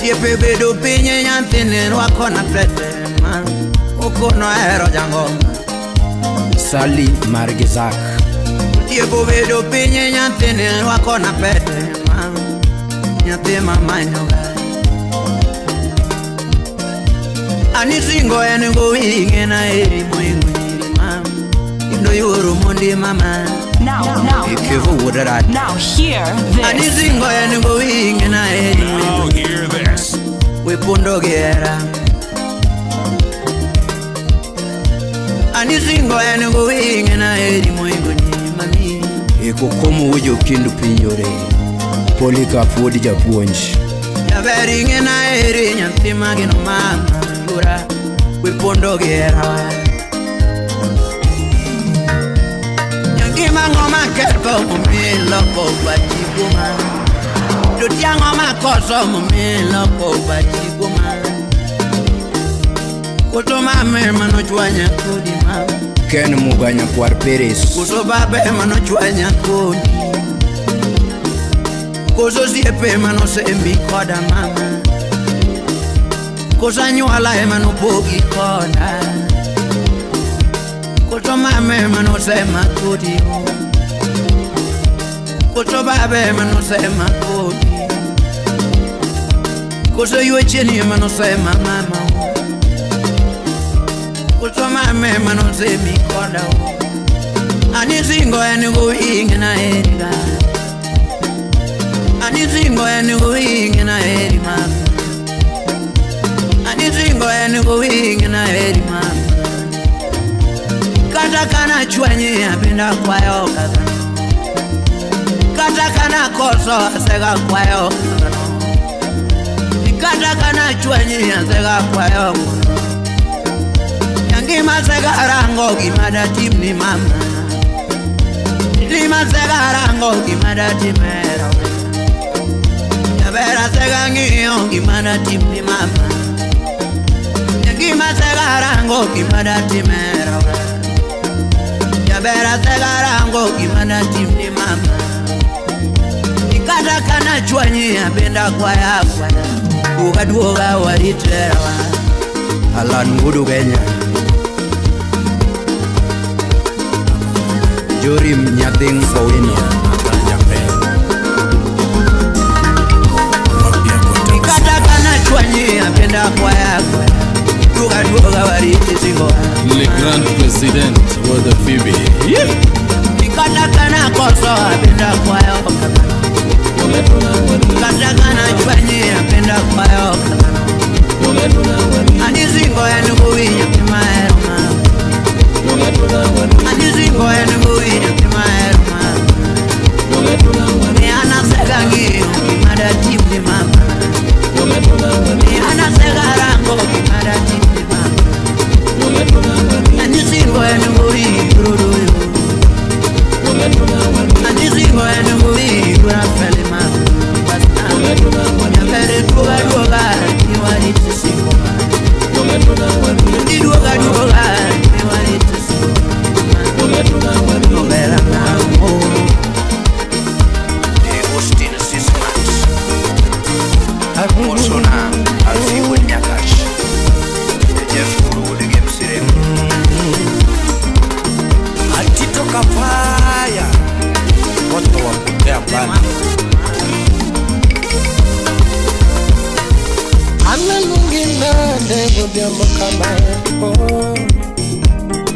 Siepe bedo piny nyathini rwako na pete mama. Okono hero jangoma. Sally Margizak. Tieko bedo piny nyathini rwako na pete mama. Nyathi mamanyoga. Ani singo en gowi ing'ena eri moingo nyiri mama. Kendo yuoro mondi mama. Now, now, Ikevo wuod Rad. now hear Ani this. singo en gowi ing'ena eri Now moingo hear this. we pondo gi hera. Ani singo en gowi ing'ena eri moingo nyiri mami. Eko komo wuod Jokindu piny yore. Polycarp wuod Japuonj. Jaber ing'ena eri nyathi mageno mama yura. We pondo gi hera. Nyangima ng'oma ketho momi loko pachi kuoma. To tiang'o makoso momi loko pachi kuoma. Koso mame manochwanya kodi mama. Ken Muga Nyakwar Peres. Koso babe manochwanya kodi. Koso osiepe manosembi koda mama. Koso anyuola ema nopogi koda. Koso mame manosema kodi o. Koso babe manosema kodi. Koso ywecheni ema nosema mama o. Koso mame manosemi koda o. Ani singo en gowi ing'ena eri ga. Ani singo en gowi ing'ena eri mama. Ani singo en gowi ing'ena eri mama. Kata kana chwanyi abinda kwayo kaka. Kata kana koso asega kwayo kaka. Kata kana chwanyi asega kwayo. Nyangima sega rango gima datim ni mama. Lima sega rango gima datimero. Nyabera sega ng'iyo gima datim ni mama. Nyangima sega rango gima datimero. Nyabera sega rango gima datim ni mama. Kata kana chwanyi abenda kwaya kwaya. Duoga duoga wariterawa. Alan wuod Ugenya. Jorim Nyathing Owino. Kata kana chwanyi abenda kwaya kwaya. Duoga duoga waritisingo. Le grand président Wuod Phoebe. Kata kana koso abenda kwayo kama. Kata kana chwanyi abenda kwayo kama. Ani singo en gowi nyathi mahero mama. Ani singo en gowi nyathi mahero mama. Ni an asega ng'iyo gima datim ni mama. Ni an asega rango gima datim ni mama. Ani singo en gowi brodoyo. Ani singo en gowi bura fele mama. Nyabere duoga duoga ni wariti singo mama. Godhiambo kama, oh,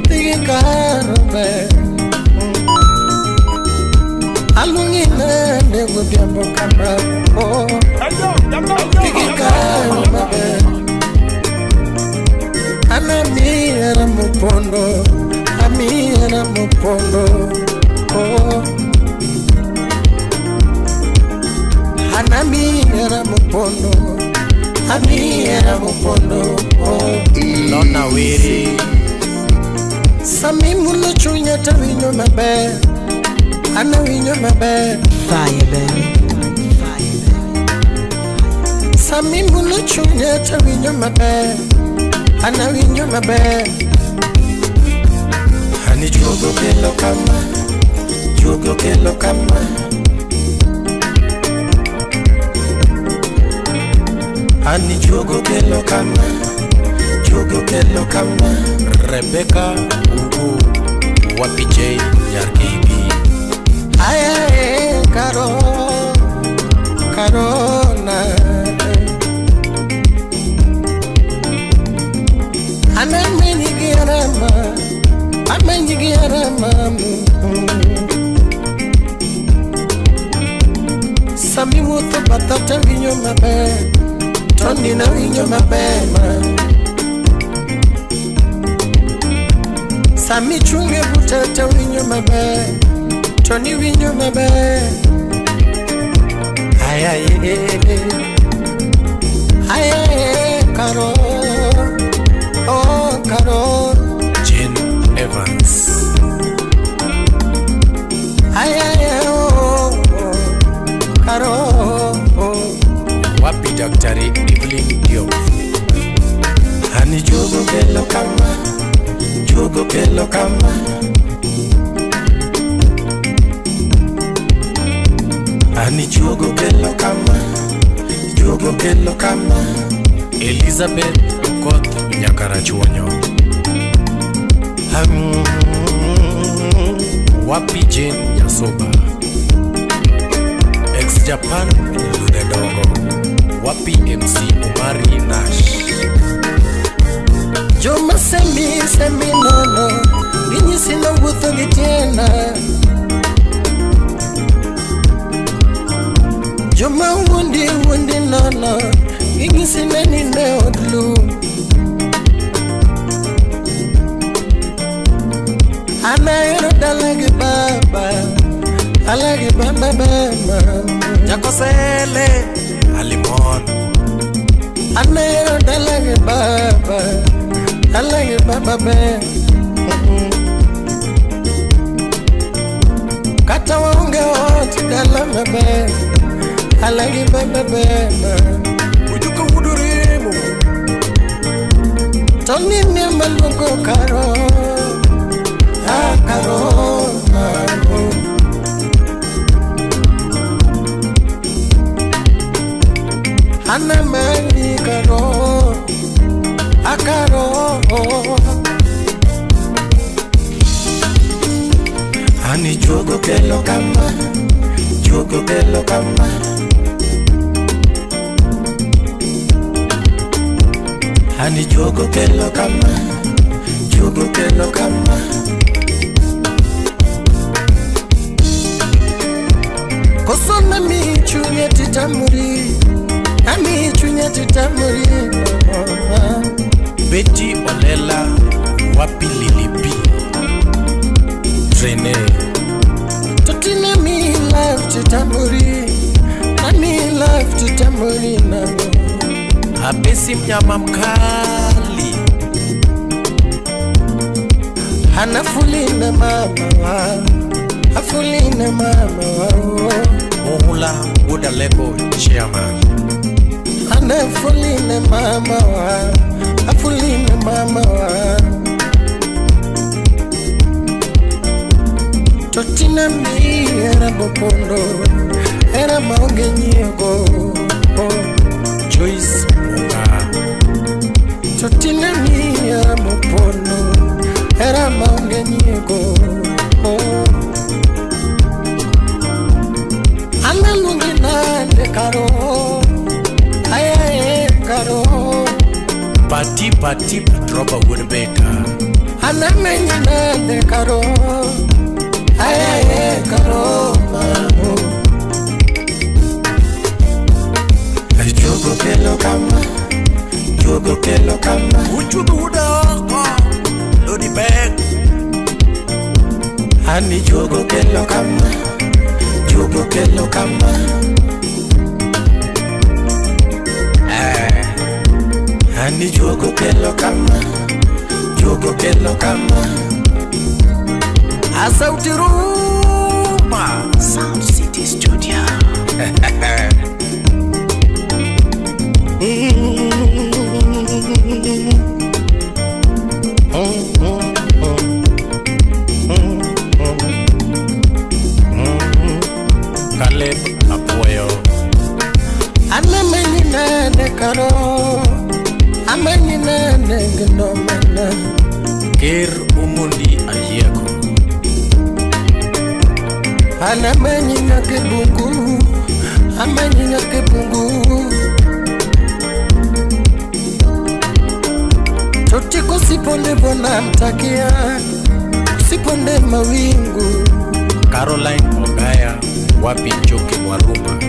Digi karo ber. Aluongi nade godhiambo kama, oh, Digi karo maber. An amiera mopondo, amiera mopondo, oh. An amiera mopondo, amiera mopondo, oh. Lona Were. Sami mulo chunya tawinjo maber, an awinjo maber. Fire, baby. Sami mulo chunya tawinjo maber, an awinjo maber. Ani juogo kelo kama, juogo kelo kama. Ani juogo kelo kama, juogo kelo kama. Rebecca Ugu Wapi J Nyar KB. Aye, karo, karona. Anamenyi gi arama, amenyi gi arama. Sami wuotho batha tawinjo maber, Tony na winjo maber ma. Sami chunge buta tawinjo maber, Tony winjo maber. Ay ay ay ay, karo, oh karo. Jane Evans. Ay ay oh, oh karo, oh. Wapi Daktari Evelyn Diop. Ani juogo kelo kama, juogo kelo kama. Ani juogo kelo kama, juogo kelo kama. Elizabeth Okoth Nyakarachuonyo. Wapi Jane Nyasoba. Ex Japan Ludhe Dongo. Wapi MC Omari Nash. Joma semi semi nono, ginyisi nawuotho gi tienda. Joma wuondi wuondi nono, ginyisi nani ne od lum. An ahero dala gi baba, dala gi baba baba. Jakosele Alimon. An ahero dala gi baba, dala gi baba ber. Kata waonge ot dala maber, dala gi baba ber. Ujuka wuduremo. Tony ni maluongo karo, ah karo, oh. Ana mani karo, akaro. Ani juogo kelo kama, juogo kelo kama. Ani juogo kelo kama, juogo kelo kama. Koso nami chunya titamuri, nami chunya titamuri. Betty Olela. Wapi Lilipi. Trene. Totina mi life titamuri, nami life titamuri namo. Apesi mnyama mkali. Anafulina mama wa, afulina mama wa. Muhula Wudalego Chairman. Anafulina mama wa, afulina mama wa. Totina mi era bopondo, era maonge nyiego. Joyce Munga. Totina mi era bopondo, era maonge nyiego. Analuongi nade karo, aye karo. Pati pati patroba wuod beka. Anamenyi nade karo, ayaye karo mamo. Juogo kelo kama, juogo kelo kama. Uchuth wuoda oko, lodi pek. Ani juogo kelo kama, juogo kelo kama. Ani juogo kelo kama, juogo kelo kama. Asauti Rumba, Sound City Studio. Caleb Apuoyo. Anamenyi nade karo, amenyi nade gnomana. Ker Omondi Ayieko. Anamenyi nyakibungu, amenyi nyakibungu. Totiko siponde bonamtakia, siponde mawingu. Caroline Ogaya, wapi Njoki Mwaruma.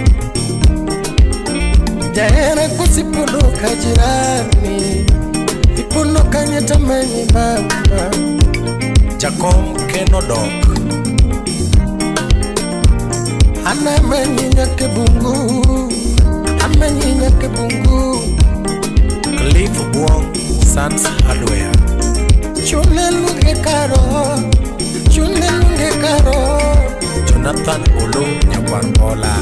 Jahera kusiponoka jirani, iponoka nyetamenyi mama. Jakom Kenodok. Anamenyi nyakibungu, amenyi nyakibungu. Cliff Buong, Sans Hardware. Chune lunge karo, chune lunge karo. Jonathan Olo Nyakwangola.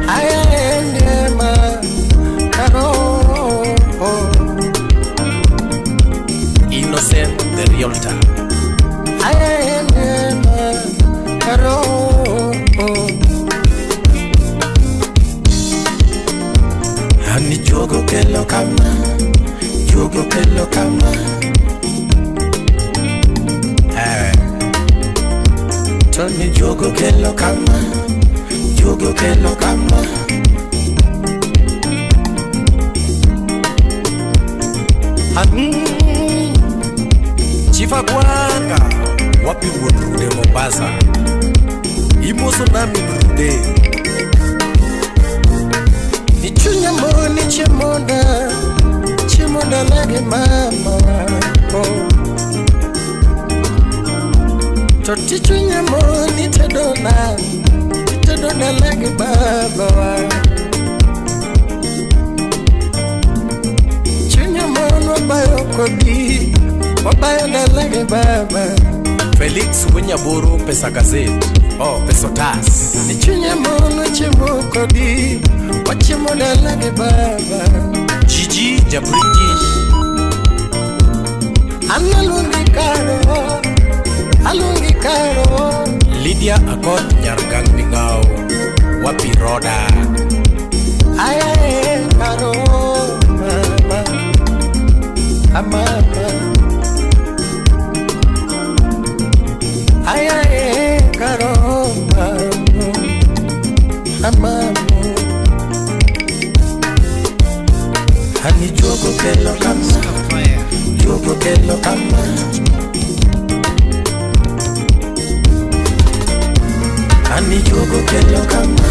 Aya endema karo. Innocent the Realtor. Aya endema karo. Ani juogo kelo kama, juogo kelo kama. Tony juogo kelo kama, juogo kelo kama. Chifa Gwanga, wapi wuod Rude Mombasa. Imoso nami Rude. Nichunya moni chimonda, chimonda lage mama. Oh. Toti chunya moni tedona, tedona lage baba. Chunya moni wabayo kodi, wabayo dalage baba. Felix Wenyaburu Pesa Gazette. Oh, Pesotas. Nichunya moni chimo kodi, wachimo dalage baba. Gigi ja British. Analungi karo, alungi karo. Lydia Akoth Nyargang Mingao, wapi Roda. Ayae karo mama, amama. Ayae karo mama, amama. Ani juogo kelo kama, juogo kelo kama. Ani juogo kelo kama,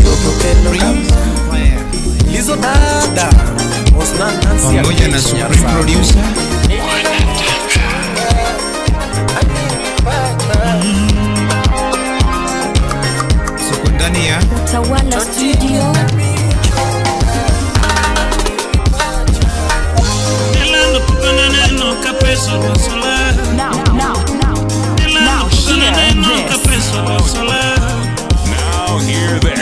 juogo kelo kama. Lizo dada, Osna Nancy pamoja na Akech Supreme Nyarsa. Producer Soko ndani ya Utawala Studio. Now, now, now, now hear this. Now hear this.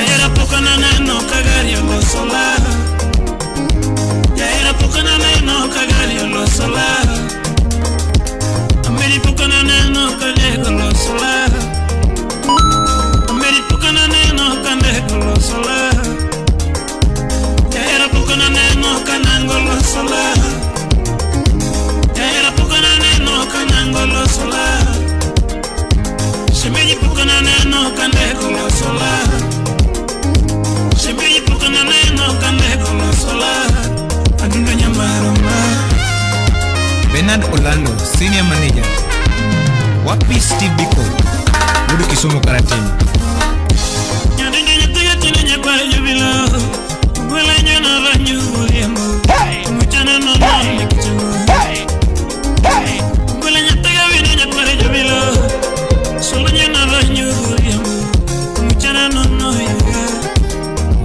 Shemeji pokana neno kandeko losola. Olando, Senior Manager. Wapi Steve Biko, Wuod Kisumu Karateng.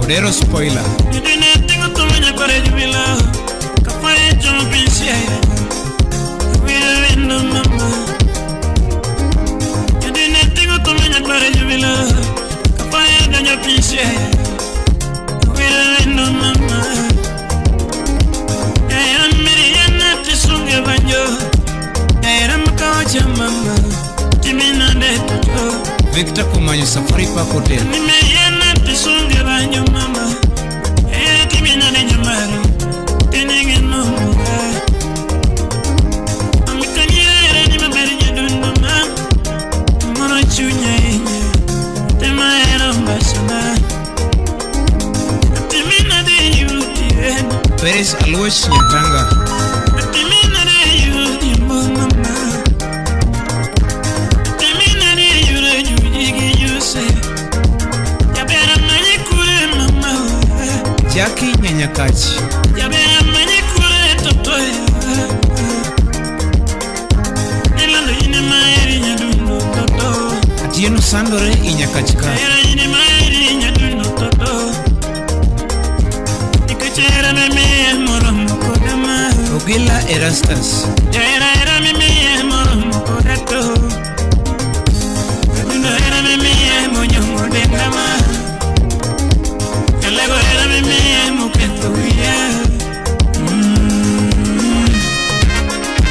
Odero Spoiler. Victor Kumanyo, Safari Park Hotel. Perez Alois Nyatanga. Jackie Nyanyakachi. Atieno Sandore Inyakachka. Ogila Erastus.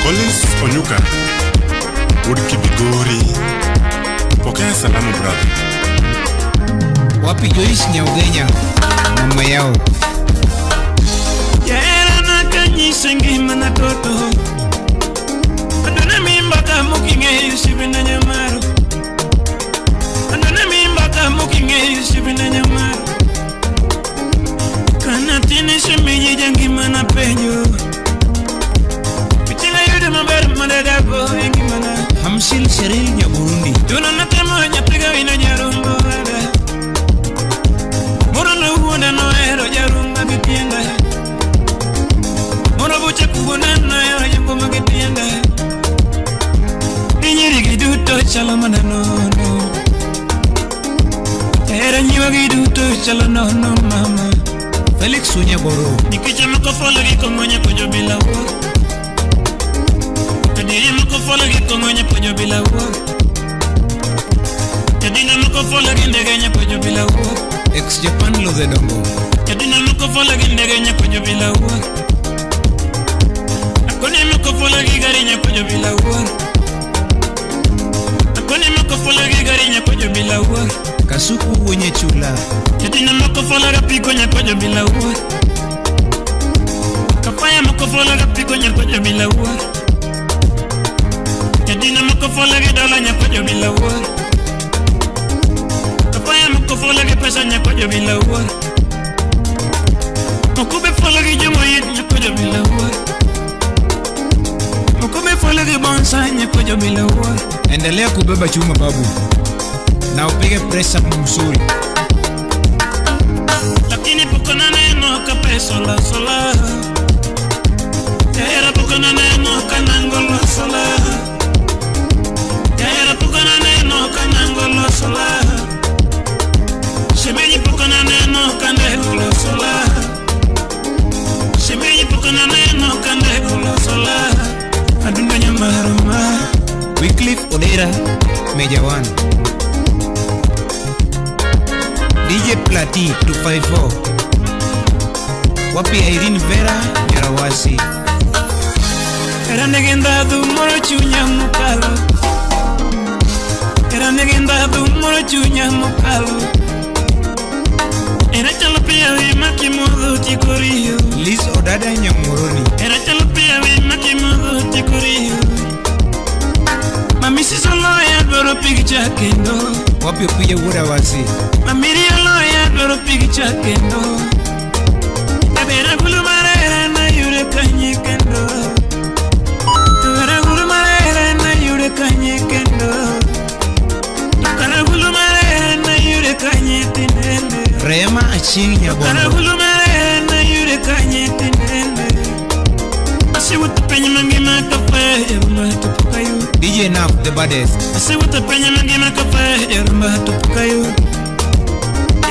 Collins Onyuka, Wuod Kibigori. Pokea salamu brother. Wapi Joyce Nyaugenya, mama yao. Hamsil Sheril Nyaburundi. Felix Unyaboro. Ex Japan Ludhe Dongo. Kasuku wenye chula. Endelea kubeba chuma babu, na upige press up mzuri. Lakini pokona neno kapesola sola. Era pokona neno kanangolo sola. Era pokona neno kanangolo sola. Shemeji pokona neno kandegolo sola. Shemeji pokona neno kandegolo sola. Adunda nyamaruma. Wycliffe Odera, Major 1. DJ Plati 254. Wapi Irene Vera Nyarawasi. Era negenda du moro chunya mukalo. Era negenda du moro chunya mukalo. Era chalo pia vi makimodo chikorio. Liz Odada Nyamuroni. Era chalo pia vi makimodo chikorio. Mami si solo ya dwaro picture kendo. Wapi upige wuda wasi. Mami solo ya dwaro picture kendo. Tabera gulu marera na yure kanye kendo. Tabera jarumba to pok ayudo. DJ Nav, the baddest. Asewuotho piny mangima kafayo jarumba to pok ayudo.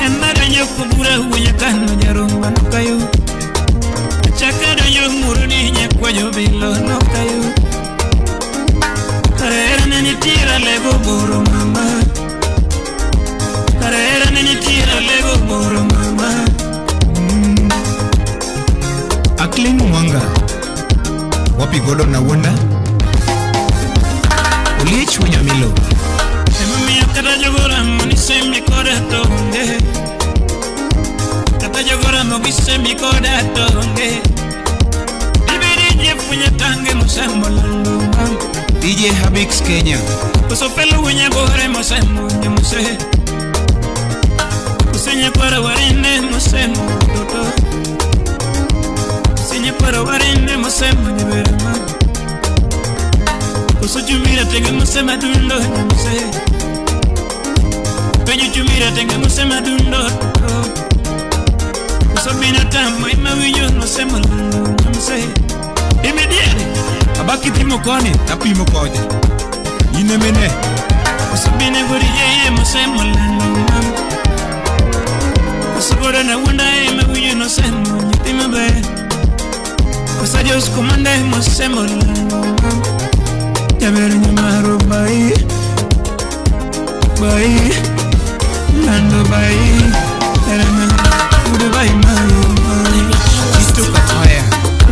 Ema donjo kubura wuonya kano jarumba nok ayudo. Achaka donjo muruni nyakwajo bilo nok ayudo. Kare hera ne nitie alego boro mama. Kare hera ne nitie alego boro mama. Aklin Mwanga. Wapi Gordon Nawunda? Oliech Wunyamilo. Emomiyo kata jogoramo ni sembi koda to onge. Kata jogoramo gi sembi koda to onge. Dibedi jefunya tange mosembo lando mam. DJ Habix Kenya. Koso pelo wunya bore mosembo nyamuse. Kusenye kwara warine mosembo toto. Kusenye kwara warine mosembo nyeberema. Koso chumira tenge mosema dundo nyamuse. Penyo chumira tenge mosema dundo. Koso bina tamo ima winyo mosema lando nyamuse. Imediere. Abaki pimo koni, tapimo koje. Ine mene. Koso bina gori yeye mosema lando mam. Koso gora na wunda ima winyo mosema nyitima be. Koso Dios comanda mosema lando mam. Jaber nyamaro bai. Bai. Lando bai. Erema ude bai mayo. Kisto Kataya.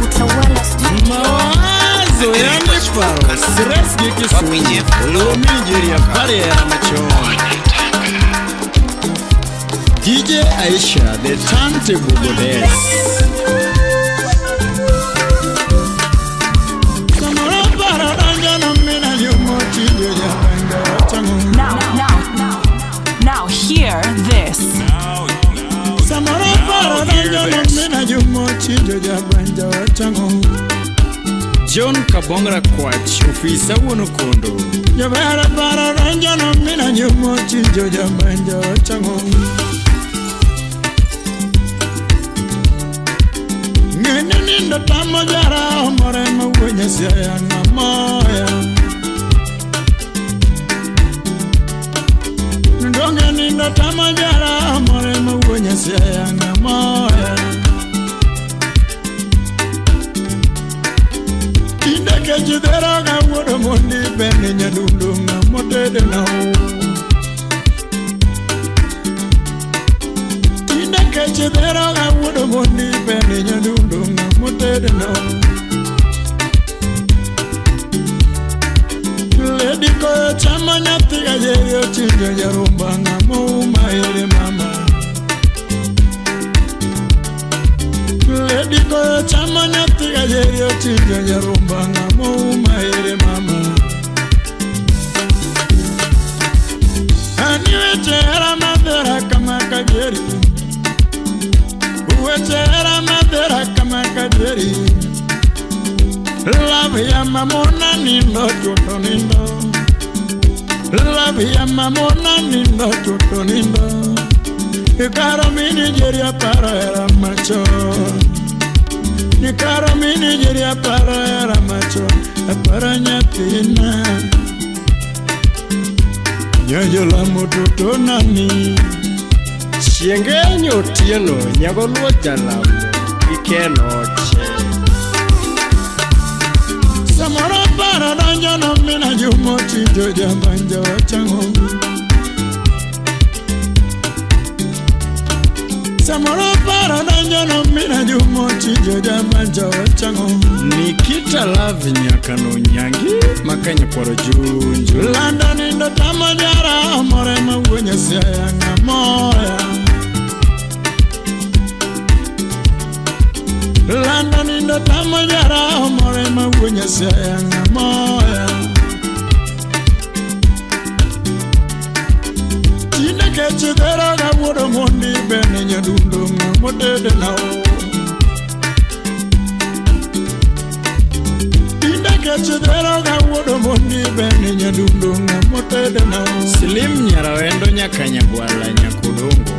Utawala Studio. Mawazo yaniparo stress gi Kisumu Luo Nigeria pare hera machon. DJ Aisha the turntable goddess. Samoro paro donjo no mina yumo chinjo jabanja wachango. Now hear this. Samoro paro donjo no mina yumo chinjo jabanja wachango. John Kabongra Kwach, ofisa wuon Okondo. Jabera paro donjo no mina yumo chinjo jabanja wachango. Ng'eni nindo tamo jara omore mawuo Nyasaye ng'amoya. Ndonge nindo tamo jara omore mawuo Nyasaye ng'amoya. Tinde kech dhero ga wuodo mondi bende nyadundo ng'amotede na Tinde kech dhero ga wuodo mondi bende nyadundo ng'amotede na Lady koyo chama nyathi gajeri ochinjo jarumba ng'amouma ere mama. Lady koyo chama nyathi gajeri ochinjo jarumba ng'amouma ere mama. Ani weche hera madhera kama kadieri. Weche hera madhera kama kadieri. Love ya mamona nindo chuto nindo. Love ya mamona nindo chuto nindo. Ikaro mi Nigeria paro hera macho. Ikaro mi Nigeria paro hera macho. Aparo nyathina. Nyajola mototo nani. Chienge otieno nyago luo jalamo gi Ken Oche. Samoro paro donjo no mina jumo chinjo jabanja wachango. Samoro paro donjo no mina jumo chinjo jabanja wachango. Nikita Love nyakano nyangi makanya kwaro junju. Lando nindo tamo jara omore mawuo Nyasaye ng'amoya. Lando nindo tamo jara omore mawuo Nyasaye ng'amoya. Tinde kech dhero ga wuodo mondi bende nyadundo ng'amotede na Tinde kech dhero ga wuodo mondi bende nyadundo ng'amotede na Slim Nyarawendo nyaka Nyagwala nyakodongo.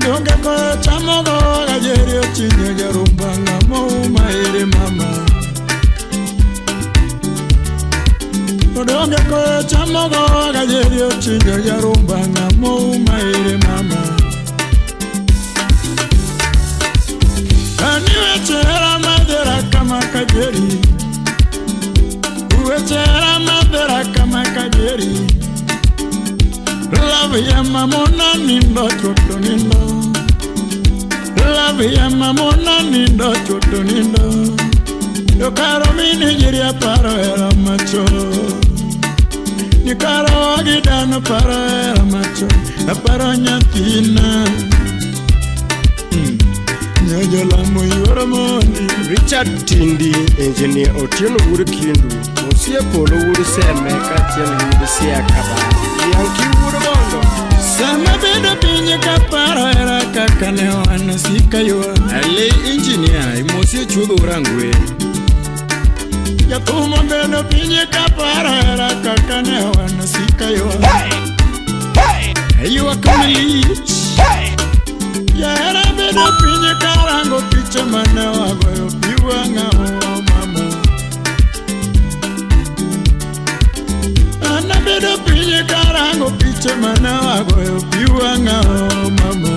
Donge koyo chamo go gajeri ochinjo jarumba ng'amouma ere mama. Odonge koyo chamogo gajeri ochinjo jarumba ng'amo uma ire mama. Ani weche hera madhera kama kajeri. Weche hera madhera kama kajeri. Love ya mamona nindo choto nindo. Love ya mamona nindo choto nindo. Yokaro mini jiria paro hera macho. Nikaro agidano paro hera macho. Aparo nyathina. Nyojola yuoro mondi. Richard Tindi, Engineer Otieno Wuod Kindu, Mosie Polo Wuod Seme kaachiel gi Wuod Sia Kaba. Yanki Wuod Bondo. Sama bedo piny kaparo hera kaka ne wan sika ywa. Ale engineer, Mosie chuodho Rangwe. Jathum obedo piny kaparo hera kaka ne wan sika ywa. Ywak malich. Jahera bedo piny karango picha mane wagoyo pi wang'a o mama. An abedo piny karango picha mane wagoyo pi wang'a o mama.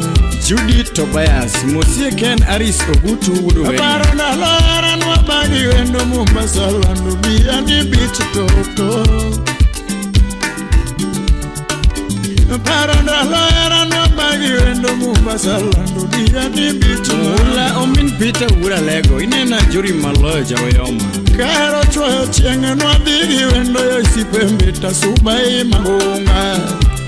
Judy Tobias, Mosie Ken Aris Ogutu Wuod Owendo. Aparo ndalo hera nwabagi wendo Mombasa lando Diani Beach toto. Aparo ndalo hera nwabagi wendo Mombasa lando Diani Beach. Mula Omin Peter Wuod Alego, inena Juri Maloyo Jaoyoma. Kahero chwoyo chieng' nwadhi gi wendo yo Sipembe Tasubai Magunga.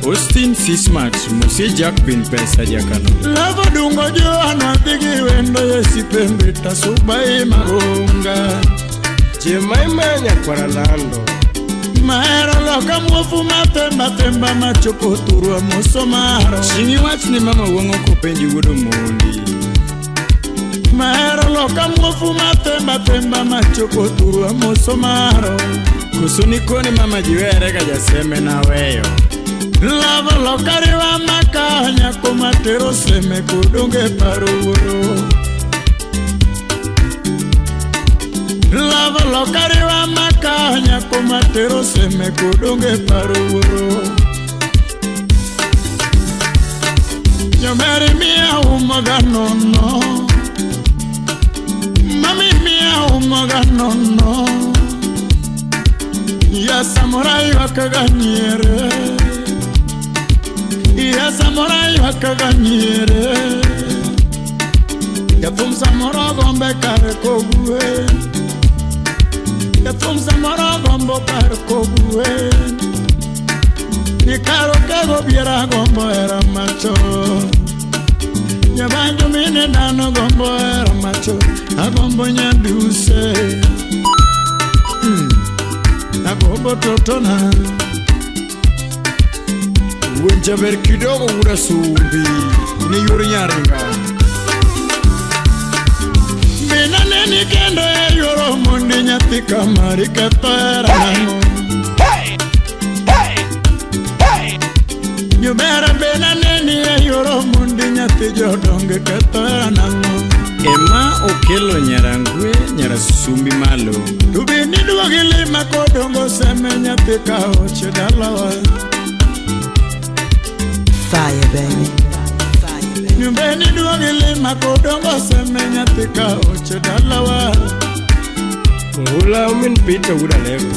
Austin Sismat, Mosie Jack Bin Pesa Jakano. Lavo dungo joa nwadhi gi wendo yo Sipembe Tasubai Magunga. Jemaima nyakwara Lando. Mahero loka muofu mathemba themba machopo thurwa moso maro. Chieng' iwach ni mama wuong'o kopenji wuod Omondi. Mahero loka muofu mathemba themba machopo thurwa moso maro. Koso nikoni mama jiwere ga jaseme naweyo. Lavo loka riwa maka nyako matero seme kodonge paro wuoro. Lavo loka riwa maka nyako matero seme kodonge paro wuoro. Nyomeri mia umoga nono. Mami mia umoga nono. Ya samurai wakaganyere. Ya samurai wakaganyere. Jathum samoro gombe kar kogwen. Jathum samoro gombo kar kogwen. Nikaro kego biera gombo hera macho. Nyabanjo mine dhano gombo hera macho. Agombo nyaduse. Agombo totona. Wuon jaber kidogo Wuod Asumbi, ne yor Nyaringa. Mina neni kendo e yoro mondi nyathi kamari ketho hera nang'o. Nyumera bena neni e yoro mondi nyathi jodonge ketho hera nang'o. Ema okelo Nyarangwe Nyarasumbi malo. To be niduogi lima kodongo seme nyathi ka oche dalawa. Fire, baby. Nyumbeni duogi lima kodongo seme nyathi ka oche dalawa. Mula Omin Peter Wuod Alego.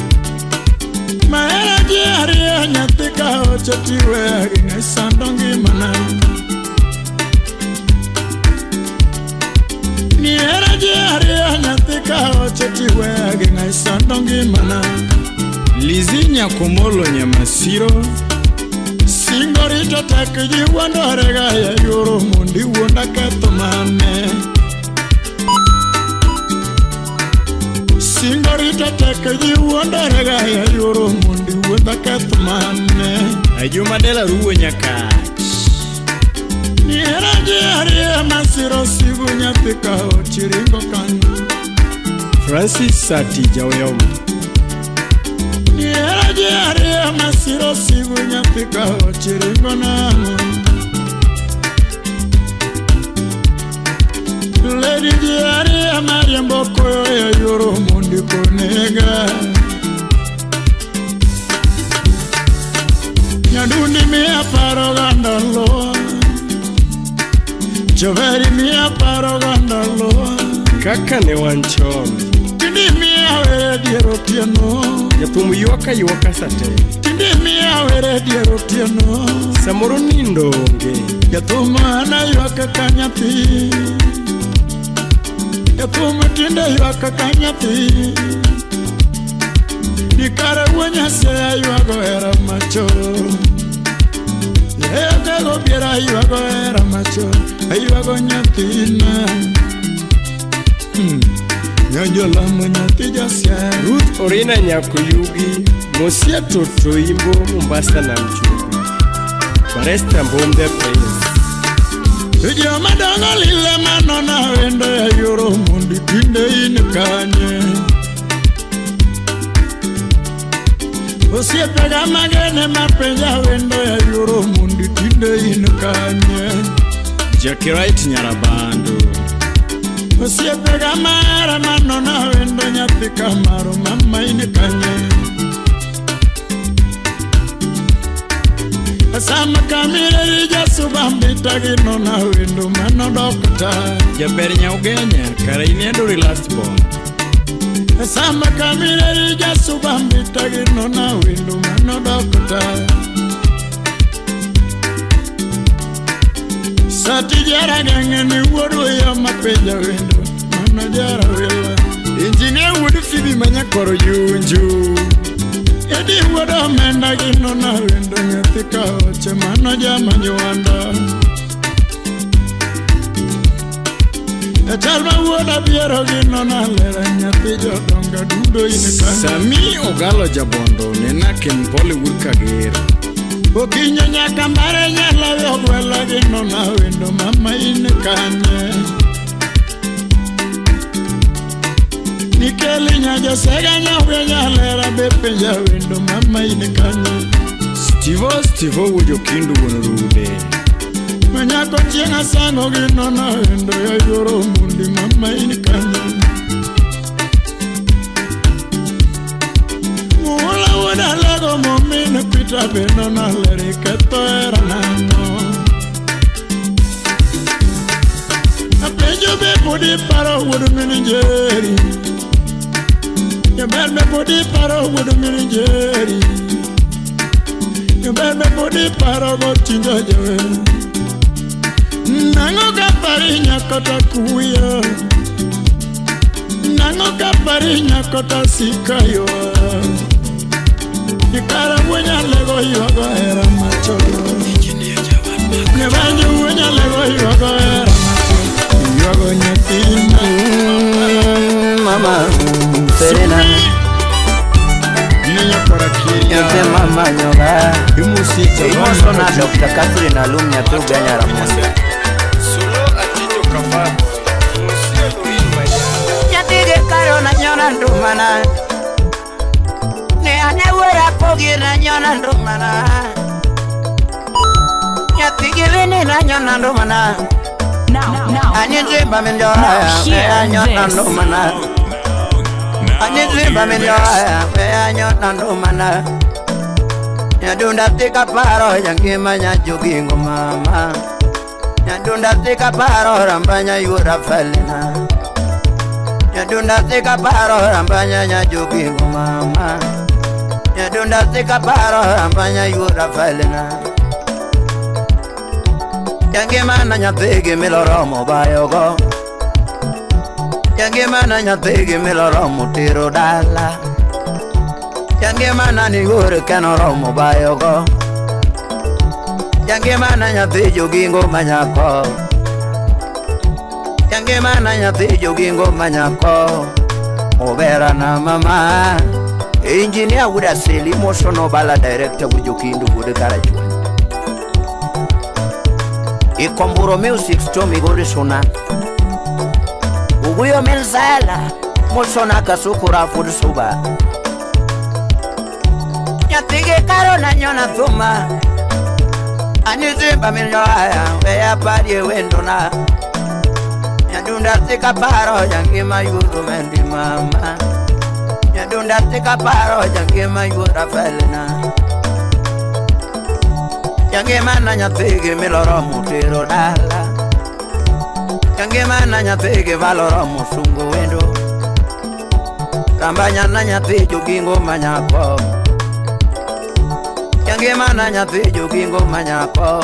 Mahera ji ariyo nyathi ka oche tiweya gi ne sando ngimana. Nihera ji ariyo nyathi ka oche tiweya gi ne sando ngimana. Lizi Nyakomolo Nyamasiro. Singo rito tek ji wuondore ga e yoro mondi wuonda ketho mane. Singo rito tek ji wuondore ga e yoro mondi wuonda ketho mane. Ajuma Dela Ruo Nyakach. Nihera ji ariyo masiro sigu nyathi ka ochiringo kanyo. Francis Sati Jaoyoma. Nihera ji ariyo masiro sigu nyathi ka ochiringo nang'o. Lady ji ariyo mariembo koyo e yoro mondi konega. Joberi miya paro ga ndalo Kaka ne wan chon. Tinde miya were dier otieno. Jathum ywak aywaka sate. Tinde miya were dier otieno. Samoro nindo onge. Jathum an aywak ka nyathi. Jathum tinde ywak ka nyathi. Nikare wuo Nyasaye aywago hera machon. Ekago biero aywago hera machon. Aywago nyathina. Nyojolamo nyathi Josia. Ruth Orina Nyakoyugi, Mosia Toto Imbo, Mombasa Nam Chumbi. Baresta Mbombe Prince. Joma dongo lile manona wendo ya yoro mondi tinde in kanye. Osiepega magene mapenja wendo ya yoro mondi tinde in kanye. Jackie Wright Nyarabando. Osiepega mara manona wendo nyathi kamaro mama in kanye. Sama kamire ijasubambita ginona wendo mano dokta. Jaber Nyaugenya, kara in Edori last born. Sama kamire ijasubambita ginona wendo mano dokta. Sati jara genge ni wuodo ya mapenja wendo mano jara wela. Engineer wuod Phoebe manyakoro Junju. Edi wuodo omenda ginona wendo nyathi kaoche mano jama nywanda. E chal ma wuod abiero ginona lera nyathi jodonga dundo in kanye. Sami Ogalo Jabondo nena Ken Pole wuod Kager. Okinyo nyaka mbare nyala ogwela ginona wendo mama in kanye. Nikeli nyajosega nyawe nyalera be penja wendo mama in kanye. Stivo Stivo wuod Okindu wuon Rude. Manyako chieng' asango ginona wendo ya yoro mundi mama in kanye. Muola wuod alego momin Peter be nona ler iketho hera nang'o. Apenjo be pod iparo wuod min Njeri. Jaber be pod iparo wuod min Njeri. Jaber be pod iparo gochinjo jower. Nang'o ka pari nyako to kuyo. Nang'o ka pari nyako to sika ywak. Ikara wuo nyalego ywago hera machon. Nyebanjo wuo nyalego ywago hera machon. Ywago nyathina. Mama Serena. Nyathi mama nyoga. Imoso na Dr. Catherine Alum nyathi Ugenya Ramogi. Sulo Atijo Kafabo, Mosia Luin Mayala. Nyathi ge karo na nyona ndumana. Ne ane wuora pogi na nyona ndumana. Nyathi gi wini na nyona ndumana. Now, Anyizimba minjora hear nyona this. ndumana. Anyizimba minjora nyona ndumana. Nyadunda tika paro yangima nyajogingo mama. Nyadunda tika paro rambanya yura felina. Nyadunda tika paro rambanya nyajogingo mama. Nyadunda tika paro rambanya yura felina. Yangima na nyathigi miloromo bayogo. Yangima na nyathigi miloromo tero dala. Yangima na ni gur kenoromo bayogo. Yangima na nyathi jogingo manyako. Yangima na nyathi jogingo manyako. Obera na mama. Engineer wuda seli mosono bala director wujokindu wude Karachuonyo. Ikomburo music sto migori suna. Uguyo menzala mosona kasukura fursuba. Nyathige karo na nyona thuma. Anizimba minyoaya weya parie wendona. Nyadunda tika paro yangima yudo mendi mama. Nyadunda tika paro yangima yuda felina. Yangima na nyathigi miloro mutero dala. Jangima na nyathi gi valoro mosungo wendo. Rambanya na nyathi jogingo manyako. Jangima na nyathi jogingo manyako.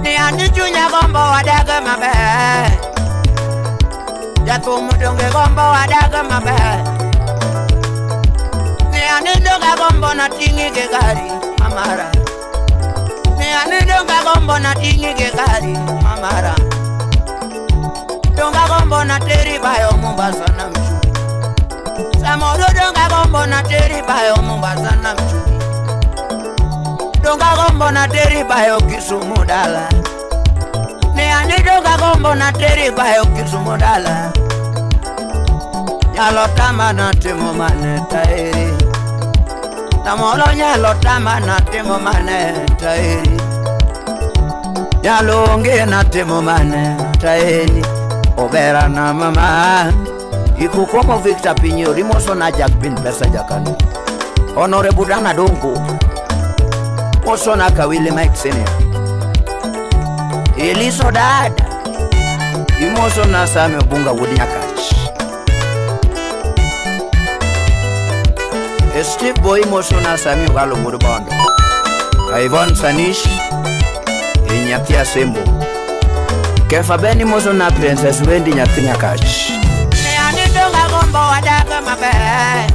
Ni ani chunya gombo wadaga maber. Jathum donge gombo wadaga maber. Ni ani donga gombo na ting'i gi gari mamara. Ni ani donga gombo na ting'i gi gari mamara. Donga gombo na teri bayo Mombasa na mchumi. Samoro donga gombo na teri bayo Mombasa na mchumi. Donga gombo na teri bayo Kisumu dala. Ne ani donga gombo na teri bayo Kisumu dala. Nyalo tama na timo mane taeri. Samoro nyalo tama na timo mane taeri. Nyalo onge na timo mane taeri. Obera na mama. Ikukomo Victor Pinyo rimoso na Jack Bin Pesa Jakano. Honorable Dana Dongo. Moso na Kawili Mike Senior. Eliso Dada. Imoso na Same Obunga Wudi Nyakach. Steve Boy moso na Sami Ogalo Wuod Bondo. Ivon Sanish. Inyathia Sembo. Kefa Beni moso na Princess Wendy nyathi Nyakach. Ne ani donga gombo wadaga maber.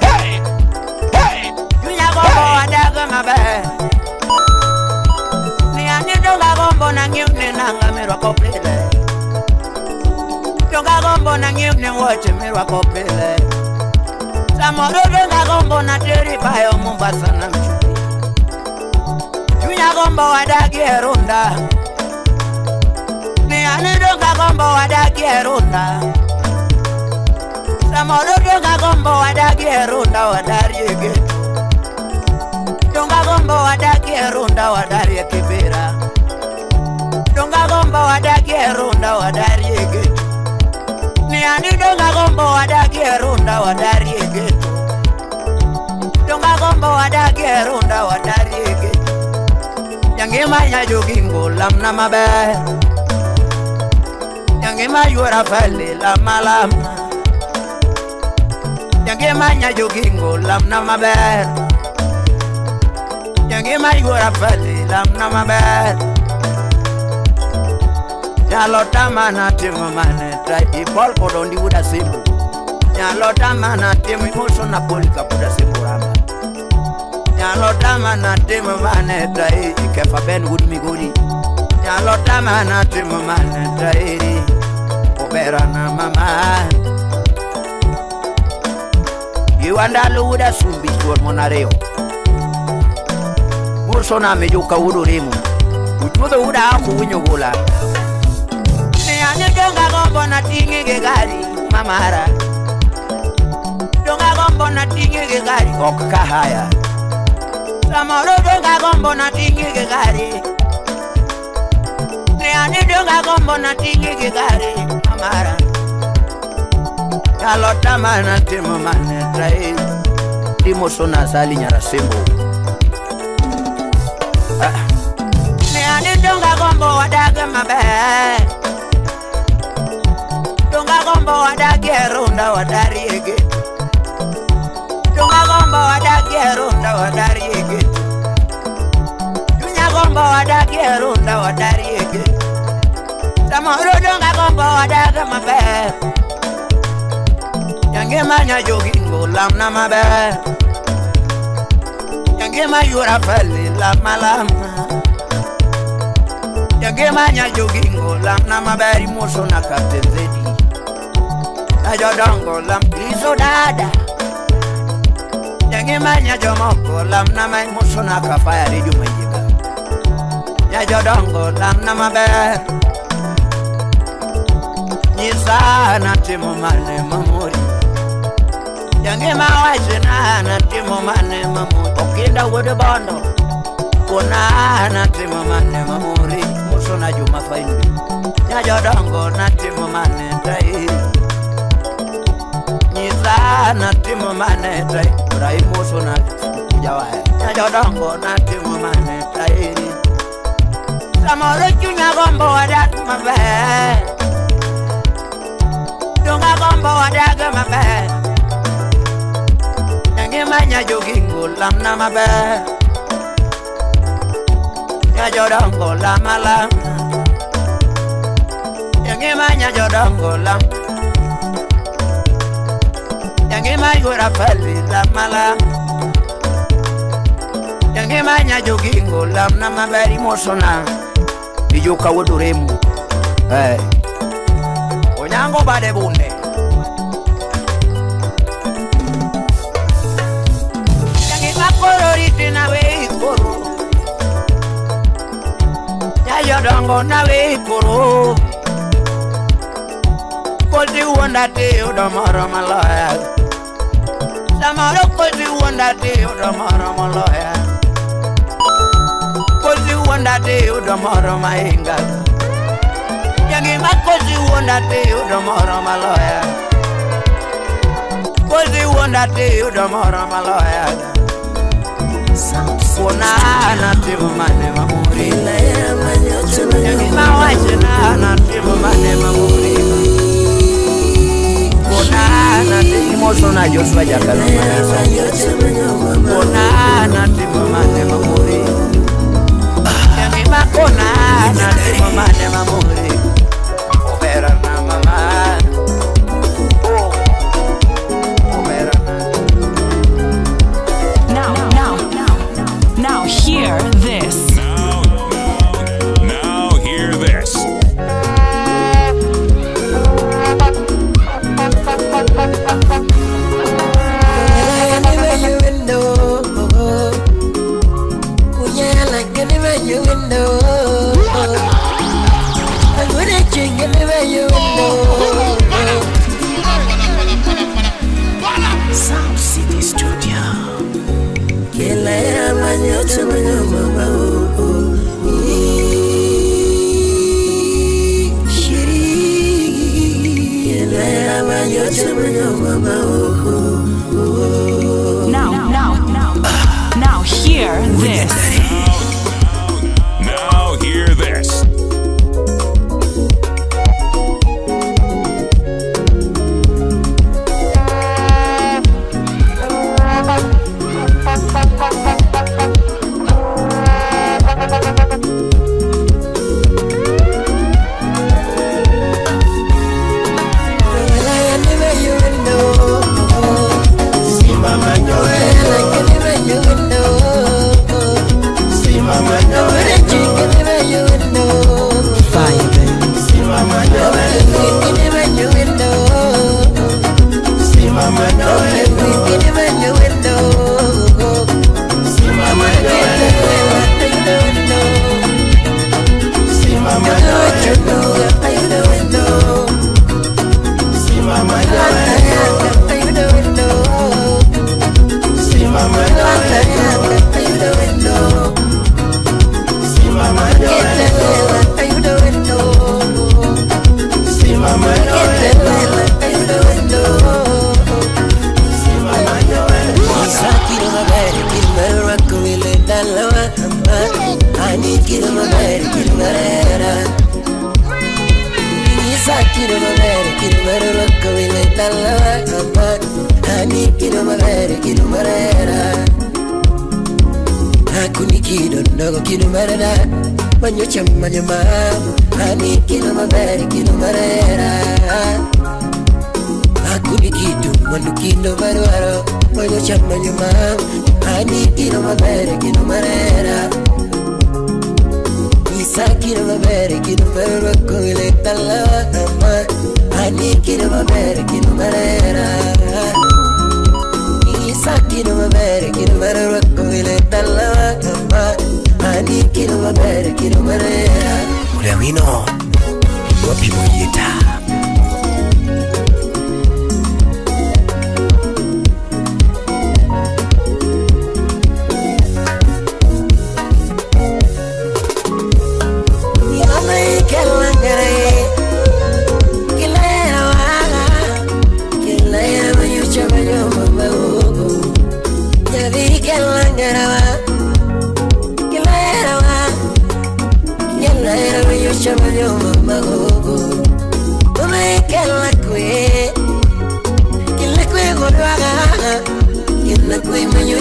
Hey! Hey! Chunya gombo wadaga maber. Ne ani donga gombo na ng'iyo ne nanga mirwako pile. Donga gombo na ng'iyo ne wuoche mirwako pile. Samoro donga gombo na teri bayo Mombasa na mchumi. Chunya gombo wadagi e runda. Ne ani donga gombo wadagi e runda. Samoro donga gombo wadagi e runda wadarie geto. Donga gombo wadagi e runda wadarie kibera. Donga gombo wadagi e runda wadarie geto. Ne ani donga gombo wadagi e runda wadarie geto. Donga gombo wadagi e runda wadarie geto. Jangima nya jogingo lamna maber. Jangima yuora fali lama lama. Jangima nya jogingo lamna maber. Jangima yuora fali lamna maber. Nyalo tama na timo mane ta ipol kodondi wuda simbu. Nyalo tama na timo imoso na polika kuda simbu rama. Nyalo tama na timo mane ta ikefa ben wud migori. Nyalo tama na timo mane ta iri. Obera na mama. Iwandalo wuda sumbi chuor monareo. Murso na mejuka wudu rimu. Uchuodho wuda aku winyo gola. Ne ani donga gombo na ting'i gi gari mamara. Donga gombo na ting'i gi gari ok kahaya. Samoro donga gombo na ting'i gi gari. Ne ani donga gombo na ting'i gi gari mamara. Nyalo tama na timo mane tai. Timo sona sali nyara sembo. Ne ani donga gombo wadaga maber. Donga gombo wadagi e runda wadarie geto. Donga gombo wadagi e runda wadarie geto. Chunya gombo wadagi e runda wadarie geto. Samoro donga gombo wadaga maber. Jangima nya jogingo lamna maber. Jangima yuora fali lama lama. Jangima nya jogingo lamna maber imoso na Captain Zedi. Na jodongo lam liso dada. Jangima nya jomoko lamna ma imoso na kafaya redio mayiga. Nya jodongo lamna maber. Nyisa na timo mane mamori. Jangima wachna na timo mane mamori. Okinda wuod Bondo kona na timo mane mamori. Muso na Juma Faimbi. Nya jodongo na timo mane tai. Nyisa na timo mane tai. Rai muso na jawae. Nya jodongo na timo mane tai. Samoro chunya gombo wadak maber. Donga gombo wadak maber. Ngima nyajogingo lamna maber. Nyajodongo lama lam. Ngima nyajodongo lam. Ngima yura fali lama lam. Ngima nyajogingo lamna maber imosona. Ijoka wodoremu. Eh. Onyango bade bunde. Nyajodongo nawe koro. Kodi wuonda tiyudo moro moloya. Samoro kodi wuonda tiyudo moro moloya. Kodi wuonda tiyudo moro mahinga. Jangima kodi wuonda tiyudo moro moloya. Kodi wuonda tiyudo moro moloya. Kona natimo mane mamuri. Jangima wachna natimo mane mamuri. Kona natimo sona Joshua Jakaloma. Kona natimo mane mamuri. Jangima kona natimo mane mamuri. Obera na mama. Oh, obera na. Now hear this. Now hear this. Sound City Studio. Now hear this. Now hear this. Fire, baby. Ulewino wapi Mojita? Kila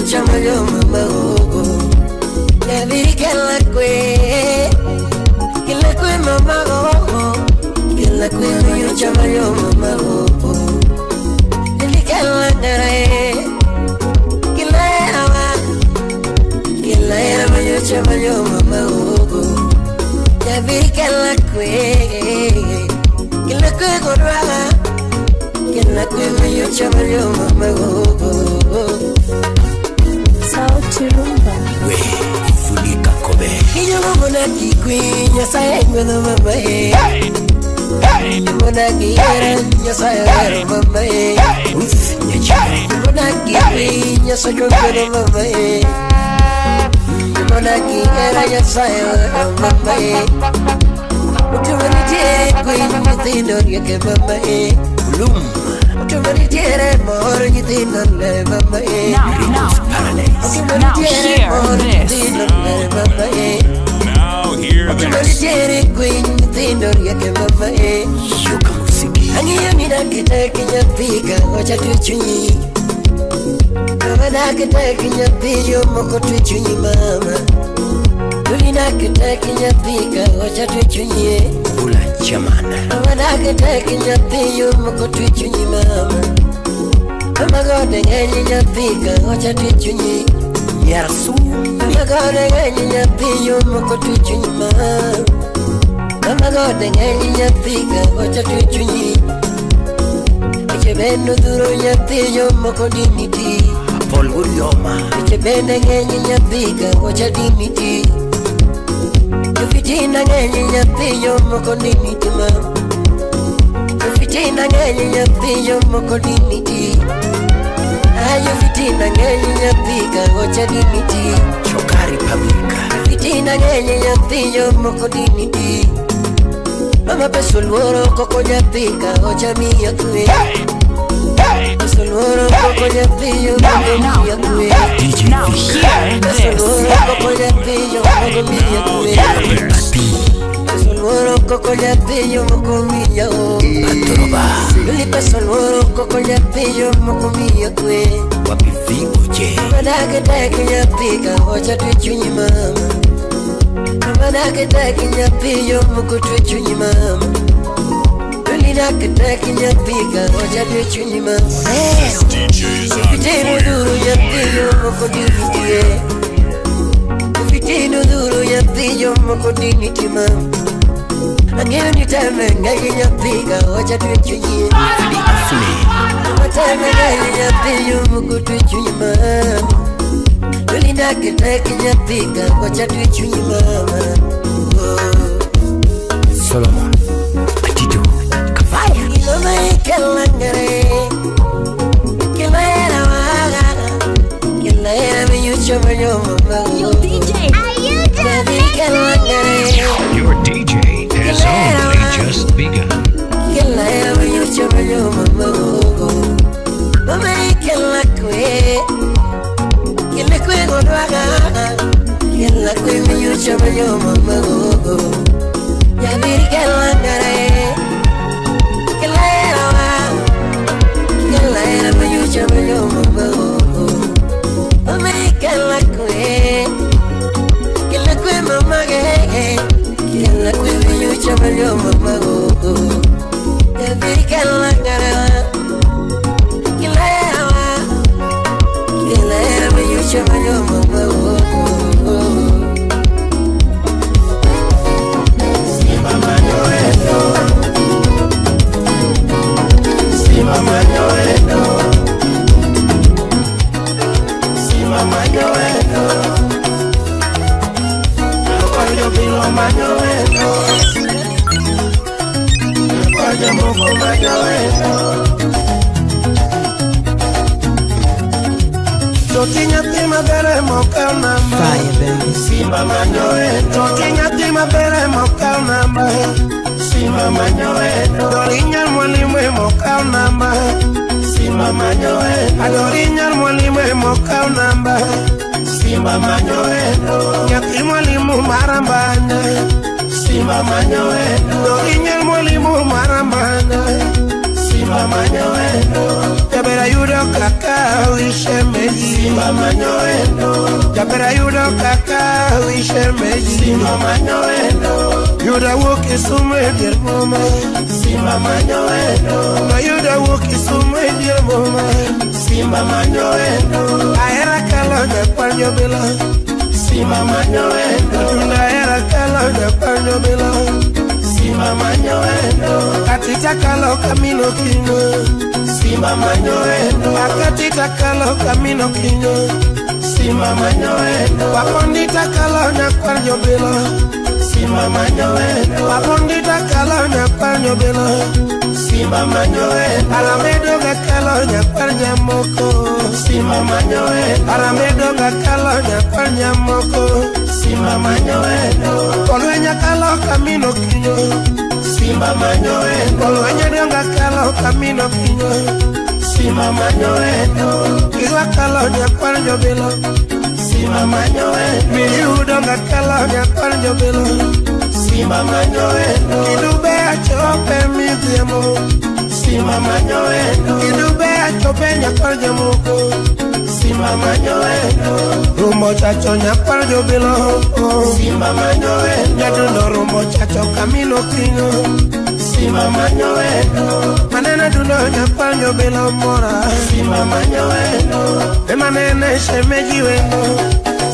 chama yo mama oh. Nyabiri kela kwe mama oh. Kela kwe miyo chama yo mama oh. Lili kela ngare kela era miyo chama yo mama oh. Nyabiri kela kwe gorwa kela kwe miyo chama yo mama oh. Sauti Rumba. We funika kobe. Kinyugo mona kikwi nyasaye ngweno mama e. Mona kiyera nyasaye ngweno mama e. Mona kikwi nyasaye ngweno mama e. Mona kiyera nyasaye ngweno mama e. Utumani tiere kwi nyithindo rieke mama e. Ulum. Utumani tiere mor nyithindo le mama e. Now hear this. Now hear this. Ula chamana. Mama gode ngenyi nyathika ocha twichunyi Nyarsu. Mama gode ngenyi nyathi yomoko twichunyi ma. Mama gode ngenyi nyathika ocha twichunyi. Weche bende odhuro nyathi yomoko diniti. Paul Gurioma. Weche bende ngenyi nyathika ocha diniti. Jofitina ngenyi nyathi yomoko diniti ma. Jofitina ngenyi nyathi yomoko diniti. Ayo fitina ngenyi nyathika ocha diniti. Choka Republic. Fitina ngenyi nyathi yomoko diniti. Mama peso luoro koko nyathika ocha miyo kwe. Peso luoro koko nyathi yomoko miyo kwe. Now hear Peso this. luoro koko nyathi yomoko miyo kwe. Peso luoro koko nyathi yomoko miyo. Patoroba. Luli peso luoro koko nyathi yomoko miyo kwe. Wapi VOJ. Madake nyathika ocha twichunyi mama. Madake nyathi yomoko twichunyi mama. Luli dake nyathika ocha twichunyi mama. This DJ is on Fitino fire. duro nyathi yomoko diniti. Fitino duro nyathi yomoko diniti mama. Ang'eyo ni teme ng'eny nyathika ocha twichunyi. Teme ng'eny nyathi yomoko twichunyi mama. Luli dake nyathika ocha twichunyi mama. Solomon Atito Kafaya. Iloma kela ngare kela era waga kela era miyo chama yo mama. Yo DJ. Are you Kela ngare Your DJ has only just begun. kela era miyo chama yo mama. Mama kela kwe kela kwe godwaga kela kwe miyo chama yo mama. Yabiri kela ngare kela era waga kela era miyo chama yo mama. Mama kela kwe kela kwe mama ge kela kwe miyo chama yo mama. Yabiri kela ngare kela era waga kela era miyo chama yo mama. Fire, baby. Simba manyoe, toti nyathi maber mokaw namba. Simba manyoe, dorinyal mwalimu mokaw namba. Simba manyoe, adorinyal mwalimu mokaw namba. Simba manyoe, nyathi mwalimu marambanya. Simba manyoe, dorinyal mwalimu marambanya. Simba manyoe, jaber ayudo ka kaka wishemeji. Simba manyo wendo. Jabera yudo kaka wishemeji. Simba manyo wendo. Yuda wuok Kisumu e dier boma. Simba manyo wendo. Yuda wuok Kisumu e dier boma. Simba manyo wendo. Ahera kalo nyakwar jobilo. Simba manyo wendo. Tunda ahera kalo nyakwar jobilo. Simba manyo wendo. Katita kalo kamino kinyo. Simba manyo wendo. Akatita kalo kamino kinyo. Simba manyo wendo. Wapondita kalo nyakwar jobilo. Simba manyo wendo. Wapondita kalo nyakwar jobilo. Simba manyo wendo. Aramedo ga kalo nyakwar nyamoko. Simba manyo wendo. Aramedo ga kalo nyakwar nyamoko. Simba manyo wendo. Olwenya kalo kamino kinyo. Simba manyo wendo. Olwenya donga kalo kamino kinyo. Simba manyo wendo. Iwa kalo nyakwar jobilo. Simba manyo wendo. Miyudo ga kalo nyakwar jobilo. Simba manyo wendo. Kidube achope midhiemo. Simba manyo wendo. Kidube achope nyakwar jomoko. Simba manyo wendo. Rumbo chacho nyakwar jobilo. Simba manyo wendo. Nyadundo rumbo chacho kamino kinyo. Simba manyo wendo. Manene dundo nyakwar jobilo mora. Simba manyo wendo. Emanene shemeji wendo.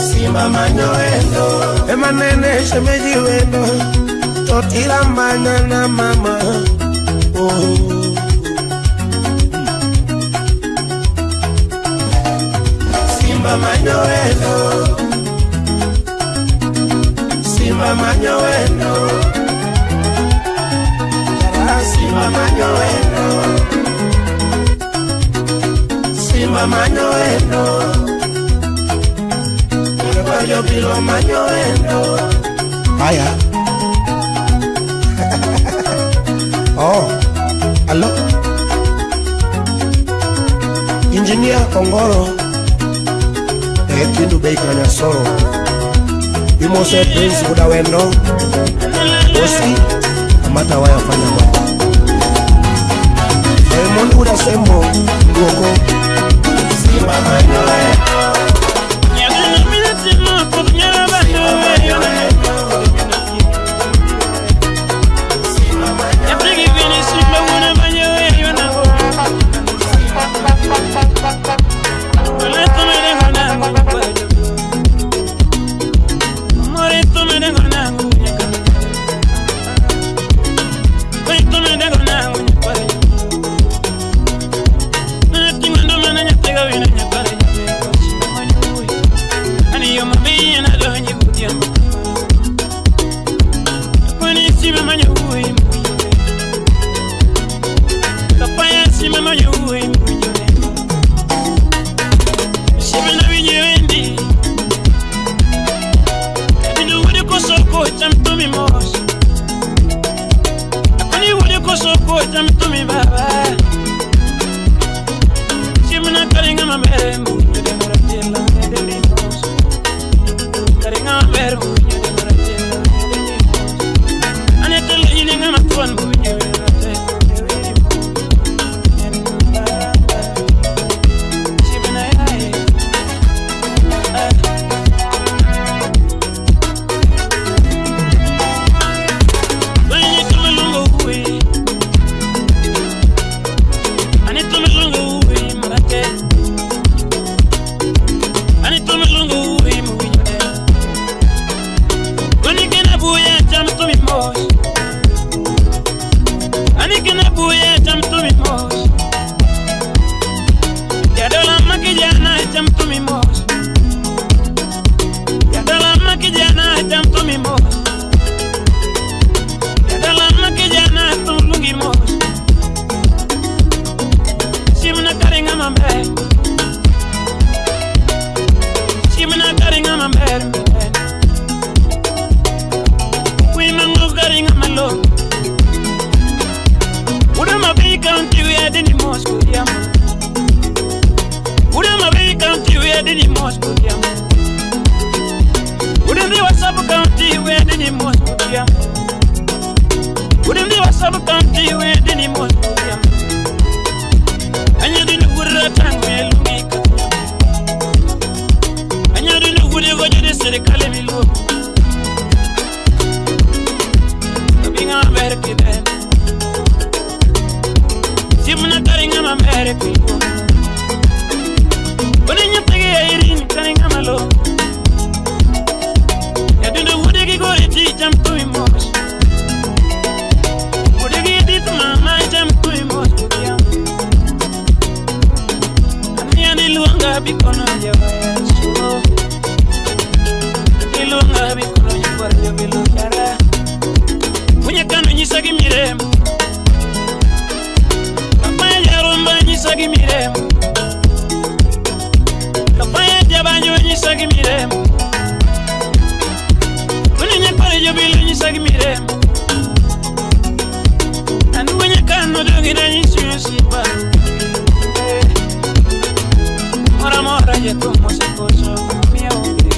Simba manyo wendo. Emanene shemeji wendo. Totila manana mama. Oh. Simba manyo wendo. Simba manyo wendo. Simba manyo wendo. Simba manyo wendo. Jobilo manyo wendo. Haya. Oh, alo. Engineer Kongoro. Ekindu bei kanya soro. Imose Prince kuda wendo. Osi amata waya fanya mo. Raymond kuda semo ndwoko. Simba manyo wendo. Sub county where the most. And you didn't maber kiluongo. Kone nyathigi ya Irene kane ng'ama long'o. Nyadundo wuode gi gore ti cham tui mos. Wuode gi Edith mama cham tui mos odhiambo. Amiya niluonga bikono jawaya so. Niluonga bikono nyakwar jobilo dara. Wunyakano nyisa gi mirembo. Kapaya jaromba nyisa gi mirembo. Kapaya jabanjo nyisa gi mirembo. Kune nyakwar jobilo nyisa gi mirembo. An wunyakano donge danyisi osiepa. Mora mora jathum osekoso miya onge.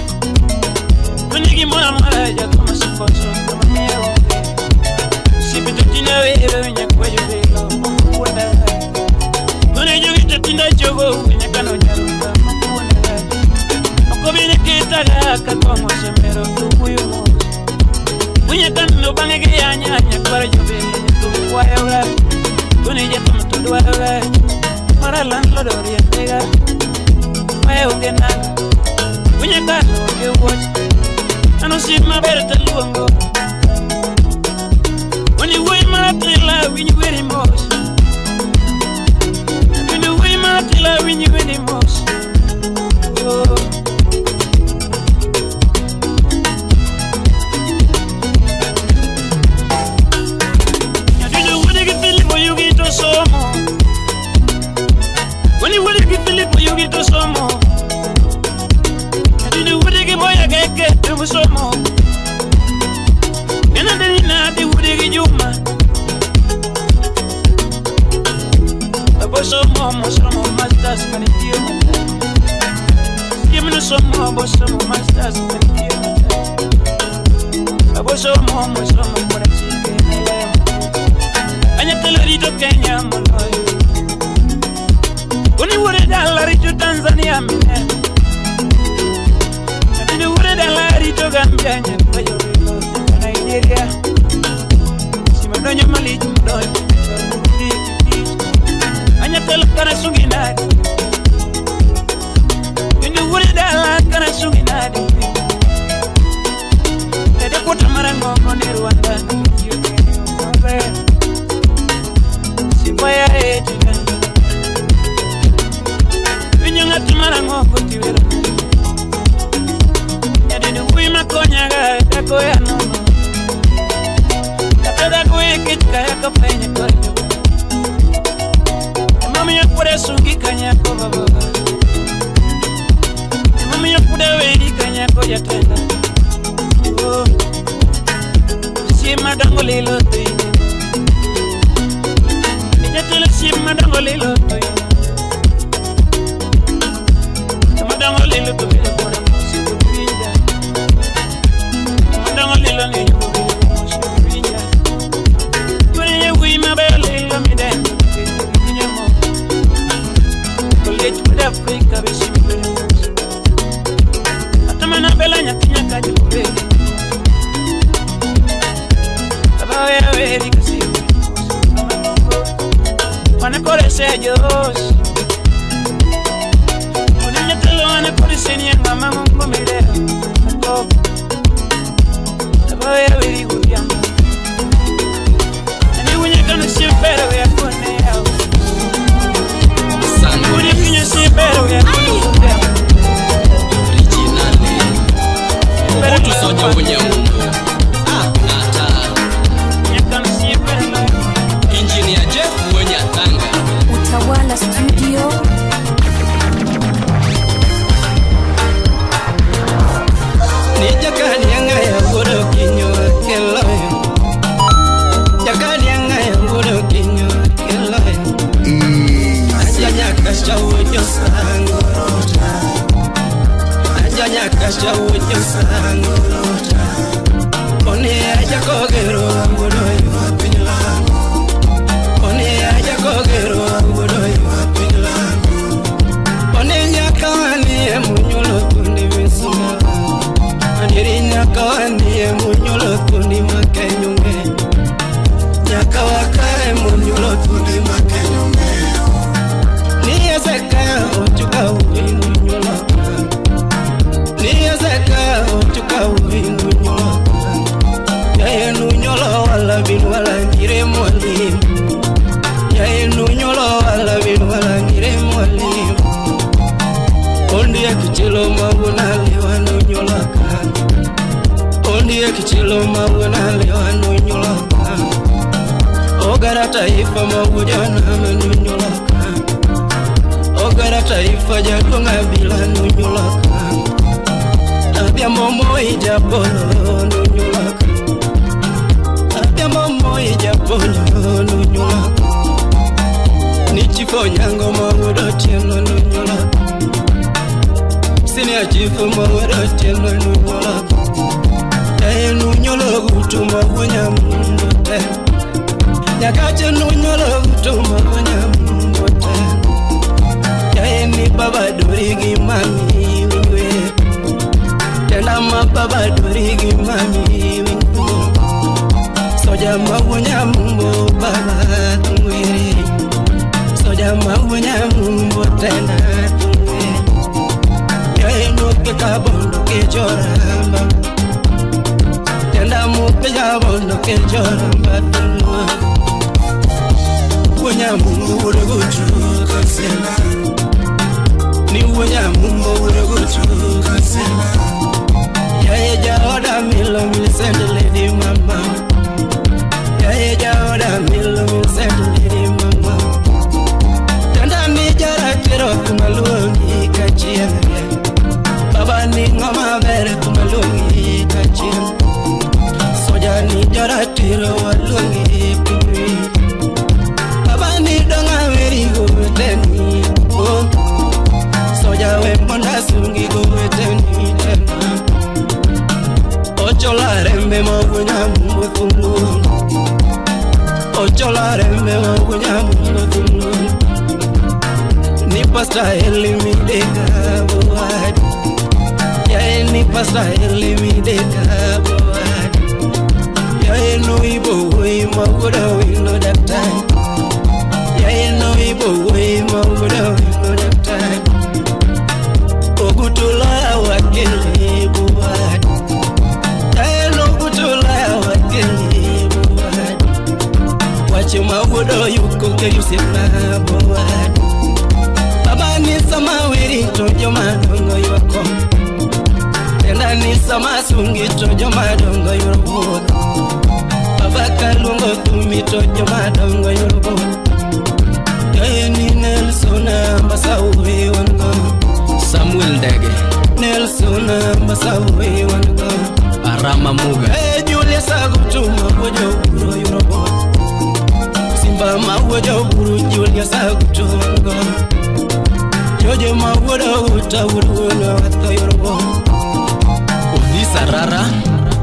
Kune gimoro amora jathum osekoso miya onge. Osiepe to tinde wero nyakwa jobilo ok wuonda. Kune jogi to tinde chogo nyakano nyaromba ok wuonda. Ok obi ni kitaga ka kong'o osemero to wuoyo mos. Wunyakano bang'e giyanya nyakwar jobilo jathum kwayoga. Kune jathum to dwaroga. Mara landlord oriembega. Mae onge nanga. Wunyakano onge wuoch. An osiep maber taluongo. Oni wuoyi maratila winj weri mos. Adundo wuoyi maratila winj weri mos. Oh. Nyadundo wuode gi Philip Oyugi to somo. Oni wuode gi Philip Oyugi to somo. Nyadundo wuode gi Boya Geke to somo. Nena deni nadi wuode gi Juma. Abo somo mo somo masters kanitiyo matek. Siemno somo bo somo masters kanitiyo matek. Abo somo mo somo kora chike ne lemo. Anyatelo rito Kenya moloyo. Koni wuode dala rito Tanzania mineno. Nyadundo wuode dala rito Gambia nyakwa jobilo nyaka Nigeria. Sima donjo malich modonjo Burundi gi tich. Anyatelo kana sungi nade. Nyadundo wuode dala kana sungi nade. Tede kuota marang'ongo ne Rwanda tiyo kendo maber. Simba ya etika. Winjo ng'at marang'ongo tiwero. Nyadundo wuoyi makonyaga dhako ya nono. Kata dhako e kech kaya kafwenyo kor jogo. Emomiyo pod asungi ka nyako babaga. Emomiyo pod aweri ka nyako jatenda. Oh. Osiep madongo lilo to in. Jatelo osiep madongo lilo to in. Madongo lilo to bedo koda mos to winja. Madongo lilo ni nyugo bedo mos to winja. Kune wuoyi maber lilo midendo nikech winjo mos. Oliech wuod Afrika be sim bedo mos. Kata mana bela nyathi nyaka jobedi. Baba we aweri kasi bedo mos. Wane kore sejos. Kune nyatelo wane kore senia ng'ama ng'ongo mideo. Atoko. Baba we aweri godhiambo. Ani wunyakano osiep ber we akone yawa. Wuod piny osiep ber we akone godhiambo. Obutu soja wunyaumo. Ata. Nyakano osiep ber loyo. Engineer Jeff Wuonyatanga. Utawala Studio. Ni jakanianga ya wuodo kinyo keloyo. Jakanianga ya wuodo kinyo keloyo. Aja nyaka chawo sango rota. Aja nyaka chawo sango rota. One aja kogero wuodo yo piny lango. One aja kogero wuodo yo piny lango. One nyaka wanie munyulo thundi misuma. Andiri nyaka wanie munyulo thundi makenyo ng'eny. Nyaka wakae munyulo thundi makenyo ng'eyo. mwalimu. Ondiek chilo mawuona lewa nonyuola ka. Ondiek chilo mawuona lewa nonyuola ka. Ogara taifa mawuoja nama nonyuola ka. Ogara taifa jaduong' abila nonyuola ka. Abia momo ijapolo nonyuola ka. Abia momo ijapolo nonyuola ka. Ni chifo nyango mawuodo otieno nonyuola ka. Senior chief mawuodo otieno nonyuola ka. Yaye nonyuolo gutu mawuonya mundo te. Nyakache nonyuolo gutu mawuonya mundo te. Yaye ni baba dori gi mami winjwe. Tena ma baba dori gi mami winjwe. Soja mawuonya mumbo baba tungwere. Soja mawuonya mumbo tena tungwere. Yaye noke kabondo ke choramba. Tenda muke jabondo ke choramba tungwa. Wuonya mumbo wuodo gutu kasela. Ni wuonya mumbo wuodo gutu kasela. Yaye jaoda milo milsend lady mama. Yaye jaoda milo milsend lady mama. Tenda ni jara tero kumaluongi kachien. Baba ni ng'ama ber kumaluongi kachien. Soja ni jara tero waluongi pinywi. Baba ni donga weri goweteni. Oh. Soja we monda sungi goweteni tena. Ochola rembe mawuonya mumbo thumlu. Ochola rembe mawuonya mumbo thumlu. Ni pasta elimi deka boad. Yae ni pasta elimi deka boad. Yae no ibo we mawuoda wino daktari. Yae no ibo we mawuoda wino daktari. Ogutula wakili boad. Yae no ogutula wakili boad. Wache mawuoda yuko ke yusena boad. Baba ni sama wiri to joma dongo yuko. Tenda ni sama sungi to joma dongo yuko. Baba kalungo tumi to joma dongo yuko. Yaye ni Nelson Masawe wango. Samuel Ndege Nelson Masawe wango. Arama Muga Eh Julius Agutu mawojo buro yuko. Simba mawojo buro Julius Agutu wango. Jojo mawuodo uta wuodo atho yorbo. Odhisa Rara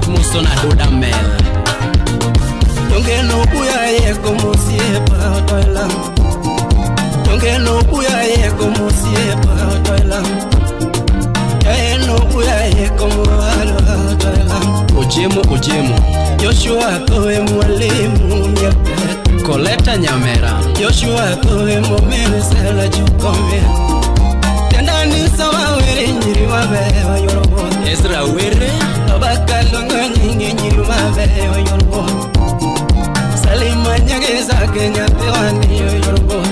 Musona Doda Mel. Donge no buya yeko musiepa otoela. Donge no buya yeko musiepa otoela. Yae no buya yeko mualo otoela. Ojemo Ojemo Joshua kowe mwalimu myepe. Koleta Nyamera Joshua kowe momene sela jukome. Tenda ni sama were nyiri mabe oyorobo. Ezra Were Baba kalongo nyingi nyiri mabe oyorobo. Salima nyageza Kenya pewani oyorobo.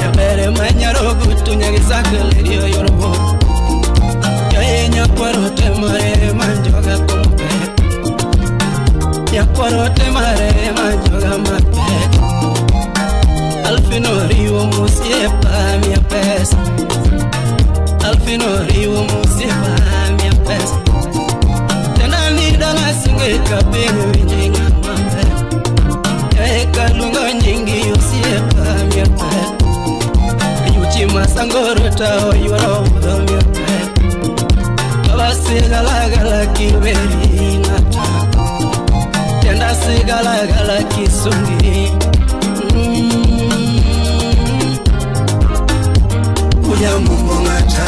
Nyabere manyaro gutu nyageza keleri oyorobo. Yae nyakwaro temare manjoga kumpe. Nyakwaro temare manjoga mape. Alfino riwo musiepa mia pesa. Alfino riwo musiepa mia pesa. Tena ni danga singe kapingu winjinga mape. Yae kalungo nyingi usiepa mia pesa. Yuchi masangoro tao yuaro udo mia pesa. Baba sigala gala kiweri ngata. Tenda sigala gala kisungi. Unya mumbo ngata.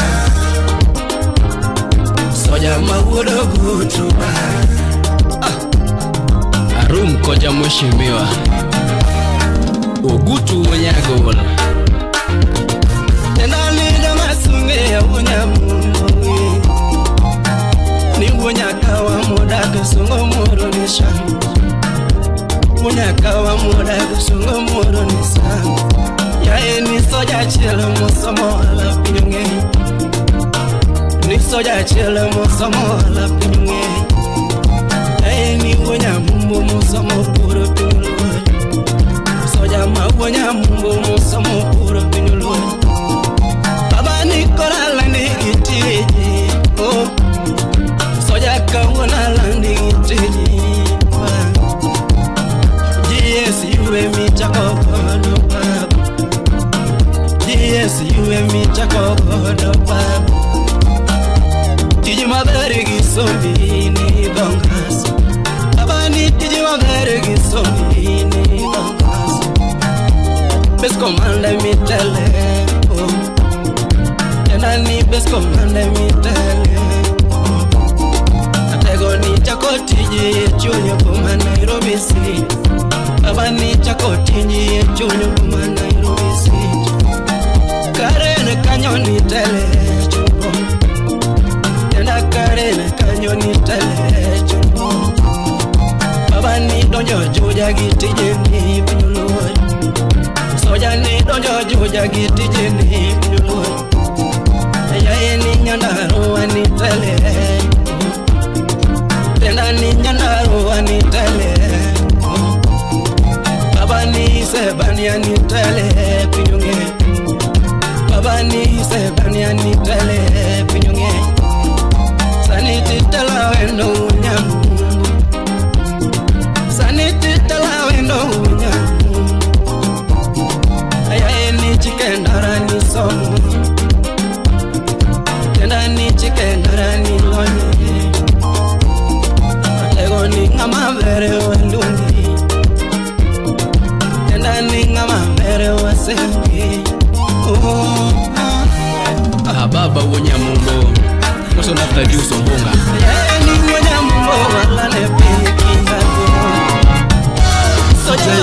Soja mawuodo gutu ba. Arum koja mheshimiwa Ogutu Wanyagol. Tenda ni dama sunge ya unya mumbo. Ni unya kawa muda kusungo muro nisha. Unya kawa muda kusungo muro nisha. Yae ni soja chelo achiel mosomo ohala piny ong'eyi. Ni soja achiel mosomo ohala piny ong'eyi. Yaye ni wuo nyamumbo mosomo puro piny oluori. Soja ma wuo nyamumbo mosomo puro piny oluori. Baba ni kora landi gi tiji, oh. Soja kawuono landi gi tiji. GSU emichako godo baba. GSU emichako godo baba. Tiji maber gi sombi ni dongas. Baba ni tiji maber gi sombi ni dongas. Bes commander mi tele, oh. Tena ni bes commander mi tele, oh. Atego ni chako tiji e chuny boma Nairobi City. Baba ni chako tiji e chuny boma Nairobi City. Karen kanyo ni tele chumbo. Tena karen kanyo ni tele chumbo. Baba ni donjo Juja gi tije ni piny oluori. Soja ni donjo Juja gi tije ni piny oluori. Yaye ni Nyandarua ni tele. Tena ni Nyandarua ni tele. Baba ni Sebania ni tele piny ong'e. Baba ni Sebania ni tele piny ong'e. Sani titela wendo nyamumbo. Sani titela wendo nyamumbo. Ayaye ni chikendara ni somo. Tena ni chikendara ni lonye. Atego ni ng'ama bere walungi. Tena ni ng'ama bere wasengi. Oh. Ah, baba wuo nyamumbo moso nafta juso mbonga. Yaye ni wuo nyamumbo walane piny kindago. Soja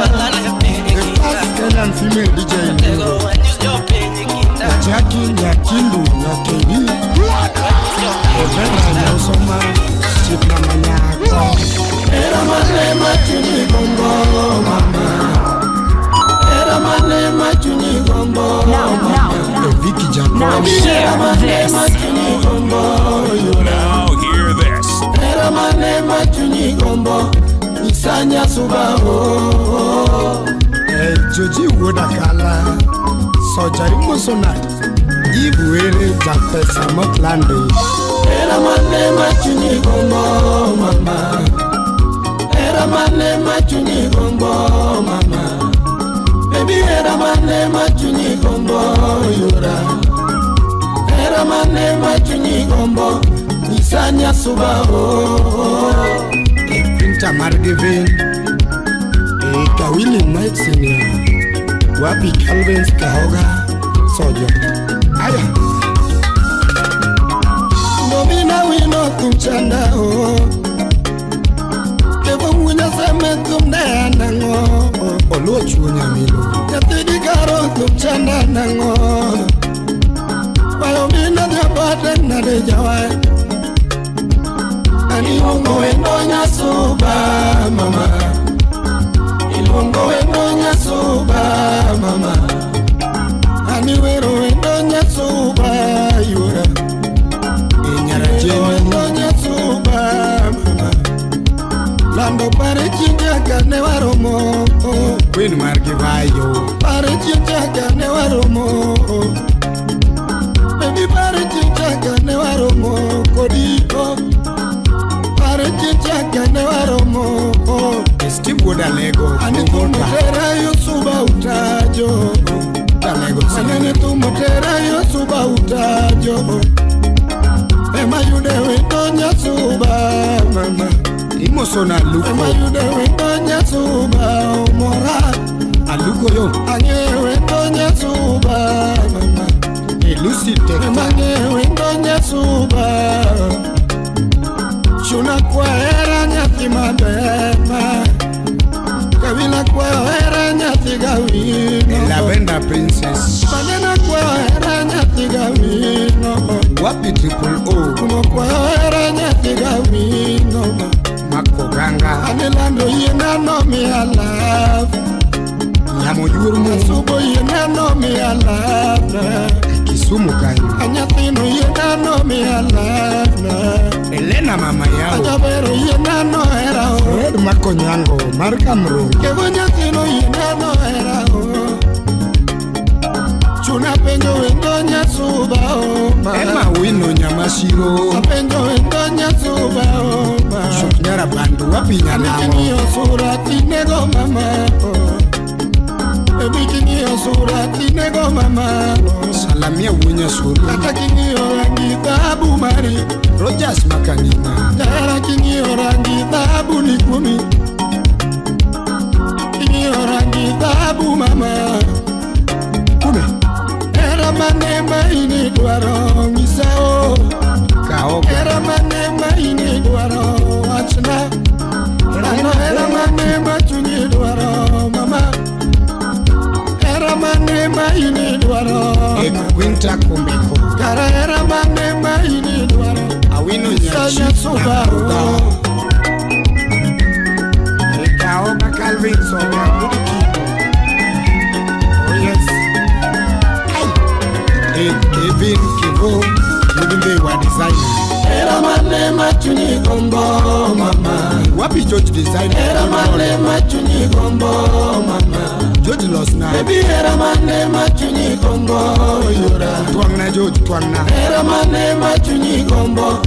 walane piny kindago. Kenyan female DJ Atego wanyis jopiny kindago. Jackie Nyakindu Nyakebi Overa Nyausoma Chief Mama Nyako. Era mane machunyi gombo mama. Era mane machunyi gombo mama. Vicky Jacob. Now hear Era mane this. machunyi gombo yora. Now hear this. Era mane machunyi gombo Isanya suba oh. Joji Wuodakala Soja imosona Ibuere Japesa Moklande. Era mane machunyi gombo mama. Era mane machunyi gombo mama. Baby era mane machunyi gombo yora. Era mane machunyi gombo Isanya suba oh. Pinta Margevin Kawili Mike Senior Wapi Calvin Kahoga Sojo. Aya Nomina wino kumchanda oh. Kevo munya seme kumde nango. Oluo chuo nyamilo Nyathi karo kumchanda nango. Bayo mina diabate nade jawa. Ani iluongo wendo nyasuba mama. Iluongo wendo nyasuba mama. Ani wero wendo nyasuba yura. Inyara Wendo nyasuba mama. Lando pare chinjaga ne waromo. Queen mar Givayo Pare chinjaga ne waromo. Baby pare chinjaga ne waromo kodi oh. Pare chinjaga ne waromo oh. Steve Wuodalego Ani tumotera yosuba utajo. Alego Anene tumotera yosuba utajo. Ema yude wendo nyasuba mama. Imosona Luko Ema yude wendo nyasuba omora. Aluko yo Ang'e wendo nyasuba mama. Lucy Tekta Ema ng'e wendo nyasuba. Chuna kwa hera nyathi maber ma. Kawila kwa hera nyathi gawino. Lavender Princess Manena kwa hera nyathi gawino. Wapi Triple O Kumo kwa hera nyathi gawino. Mako Ganga Anilando yiena no mi love. Nyamo Omojuor mu. Subo yienano mialana. Kisumu kanyo. Anyathino yienano mialana. Elena mama yao. Ajabero yienano hera o. Fred Makonyango mar Kamro. Kevo nyathino yienano hera o. Chuna penjo wendo nyasuba o ma. Emma Wino Nyamasiro. Apenjo wendo nyasuba o ma. Shuk nyara bandu wapi nyanamo. King'iyo sura tinego mama o. Ebi king'iyo sura tinego mama o. Salamia wunya suru. Kata king'iyo rangi dhahabu mari. Rogers Makanina. Jahera king'iyo rangi dhahabu ni kuomi. King'iyo rangi dhahabu mama. Kume. Hera mane ma in idwaro nyisa o. Kaoga. Hera mane ma in idwaro wachna. Ano hera mane ma chunyi dwaro mama. Hera mane ma in idwaro. E Quinta Komeko. Kara hera mane ma in idwaro. Awino Nyachi. Nyasuba o. E Kaoga Calvin Soga Mudikibo. Oh yes. Hey. Kevin Kevo. Living wa designer. Hera mane ma chunyi gombo mama. Wapi George designer. Hera mane ma chunyi gombo mama. George Losna. Baby hera mane ma chunyi gombo yura. Twangna George twangna. Hera mane ma chunyi gombo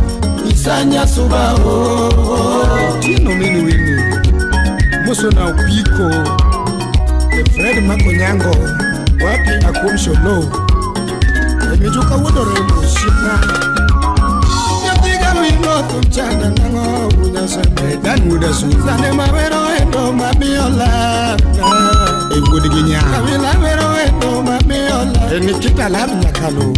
isanya suba o. Tino mini wini. Muso na upiko. E Fred Makonyango. Wapi akum sholo. E mijuka wodore mo shipna. Nyathiga wino thum chanda nang'o unyaseme. E Dan wuda su. Sane mawero endo mamiyo lana. E wuod gi nya. Kabila wero endo mamiyo lana. E Nikita Lab Nyakalo.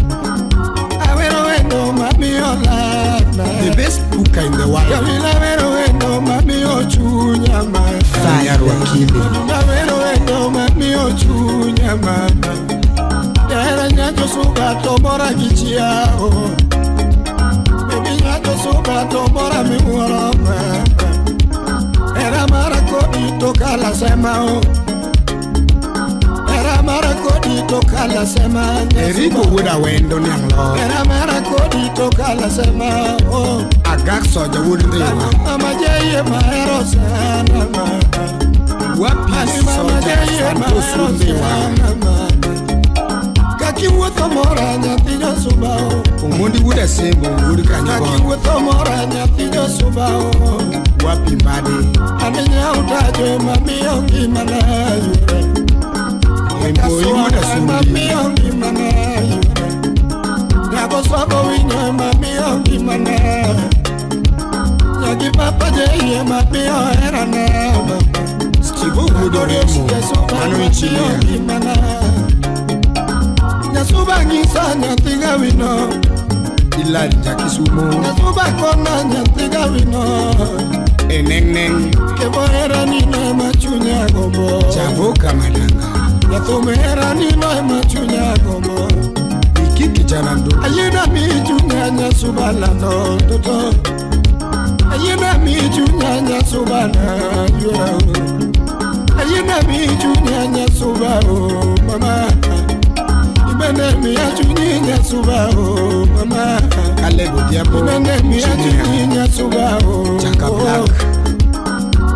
Awero endo mamiyo lana. The best cooker in the world. Kabila wero endo mamiyo chunya mama. Nyarwakili. Awero endo mamiyo chunya mama. Jahera nyacho suba to mora gi chiao. Baby nyacho suba to mora miwuoro mama. Hera mara kodi to kala sema o. Hera mara kodi to kala sema. Eriko wuod Awendo niang' lo. Hera mara kodi to kala sema o. Agak soja wuod Ndhiwa. Mama jeye mahero sana mama. Wapi Ani mama soja jeye Santos mahero Ndhiwa. sana mama. Kakiwuotho mora nyathi josuba o. Omondi wuod Asembo wuod Kanyago. Kakiwuotho mora nyathi josuba o. Wapi Mbadi. Ani nyau tajo mamiyo ngimana yure. Emboi wuod Asundi. Mamiyo ngimana yure. Nyago swago winyo mamiyo ngimana. Nyagi papa jeye mamiyo herana mama. Steve wuod Oremo. Mano engineer. Nyasuba ng'isa nyathi gawino. Ilari Jakisumo. Nyasuba kona nyathi gawino. Eneng neng. Kevo hera nino ema chunya gombo. Chavoka Madanga. Jathum hera nino ema chunya gombo. Iki kijana ndo. Ayiena mi chunya nyasuba lando toto. Ayiena mi chunya nyasuba na yura o. Ayiena mi chunya nyasuba o mama. Ibende mi achunyi nyasuba o mama. Caleb Odhiambo. Ibende mi Engineer. achunyi nyasuba o. Chaka Black.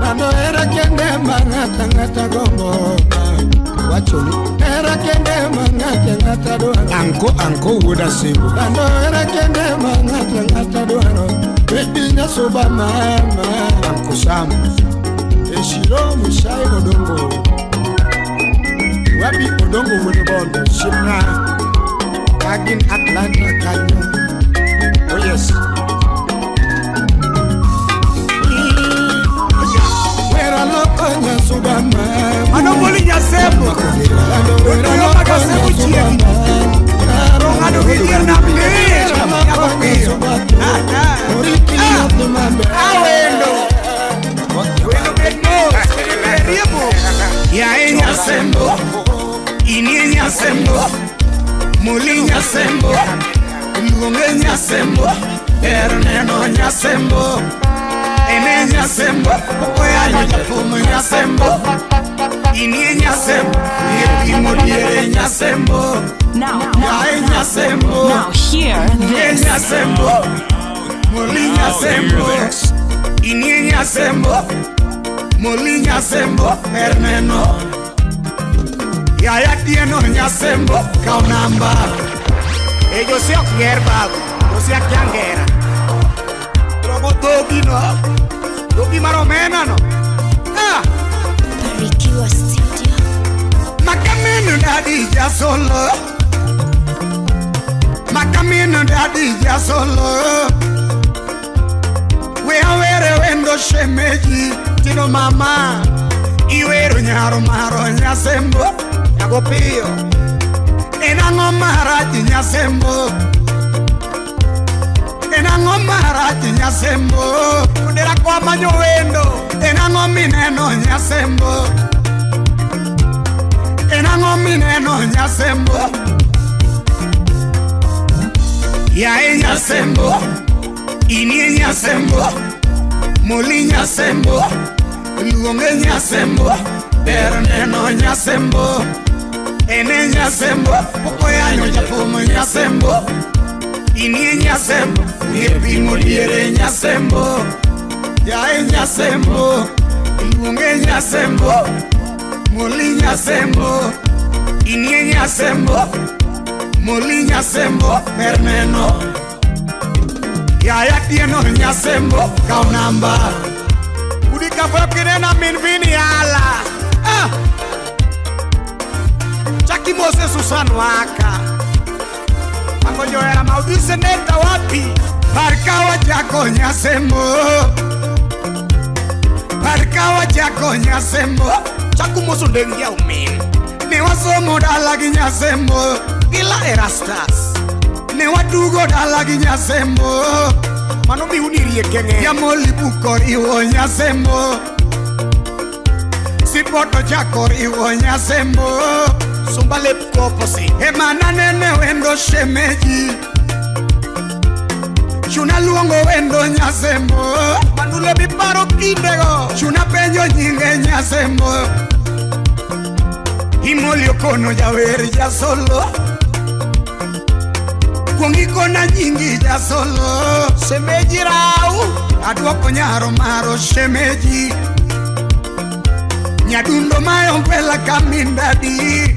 Nano hera kende ma ng'ata ng'ata gombo. Wacho ni. Hera kende ma ng'ata ng'ata dwaro. Anko anko wuod Asembo. Nano hera kende ma ng'ata ng'ata dwaro. Baby nyasuba mama. Anko Sam. Eshiro Mushai Odongo. Wapi Odongo wuod Bondo. Shipna. Kagin Atlanta kanyo. Oh yes. Wera loko nyasuba mama. Mano Moli Nyasembo. Otuyo magasembo chiegni. To ng'ado gi dier nam lich nyako piyo. Awendo. Wendo bed mos, riembo. Yae Nyasembo. Inie Nyasembo. Moli Nyasembo. Luonge Nyasembo. Ber neno Nyasembo. Ene Nyasembo. Okoyanyo jathum Nyasembo. Inie Nyasembo, Ipimo diere Nyasembo. Now, Yae Nyasembo. Now hear this. Nyasembo, Moli Nyasembo. Inie Nyasembo, Moli Nyasembo, Erneno. Yaya Tieno Nyasembo, kaw namba. E yo si ok ger baba, yo si akia ngera. Robo dhogi no, dhogi mar omena no. Ah! Barikiwa Studio. Makamino dadi jasolo. Makamino dadi jasolo. We awere wendo shemeji tino mama. Iwero nyaro maro Nyasembo. Nyago piyo. Enang'o marach Nyasembo. Enang'o marach Nyasembo. Odera kwa manyo wendo. Enang'o mineno Nyasembo. Enang'o mineno Nyasembo. Yae Nyasembo. Inie Nyasembo. Moli Nyasembo. Luonge Nyasembo. Ber neno Nyasembo. Ene Nyasembo. Pok oyanyo jathum Nyasembo. Inie Nyasembo. Ipimo diere Nyasembo. Yae Nyasembo. Luonge Nyasembo. Moli Nyasembo. Inie Nyasembo. Moli Nyasembo. Ber neno. Yaya Tieno Nyasembo. Kaw namba. Udi kafoyo kinena min vini ala. Ah! Chaki Mose Susan waka. Magonjo era maudise nenda wapi? Barkawa chako Nyasembo. Barkawa chako Nyasembo. Chaku moso ndengia umin. Ne wasomo dala gi Nyasembo. Gila Erastas. Ne wadugo dala gi Nyasembo. Mano mi unirie kenge. Yamoli bukor iwo Nyasembo. Sipoto chakor iwo Nyasembo. Sumba lep koposi. Emana nene wendo shemeji. Chuna luongo wendo Nyasembo. Manule biparo kindego. Chuna penjo nyinge Nyasembo. Imoli okono jawer jasolo. Kuong ikona nyingi jasolo. Shemeji rau. Aduoko nyaro maro shemeji. Nyadundo mae ompela kamindadi.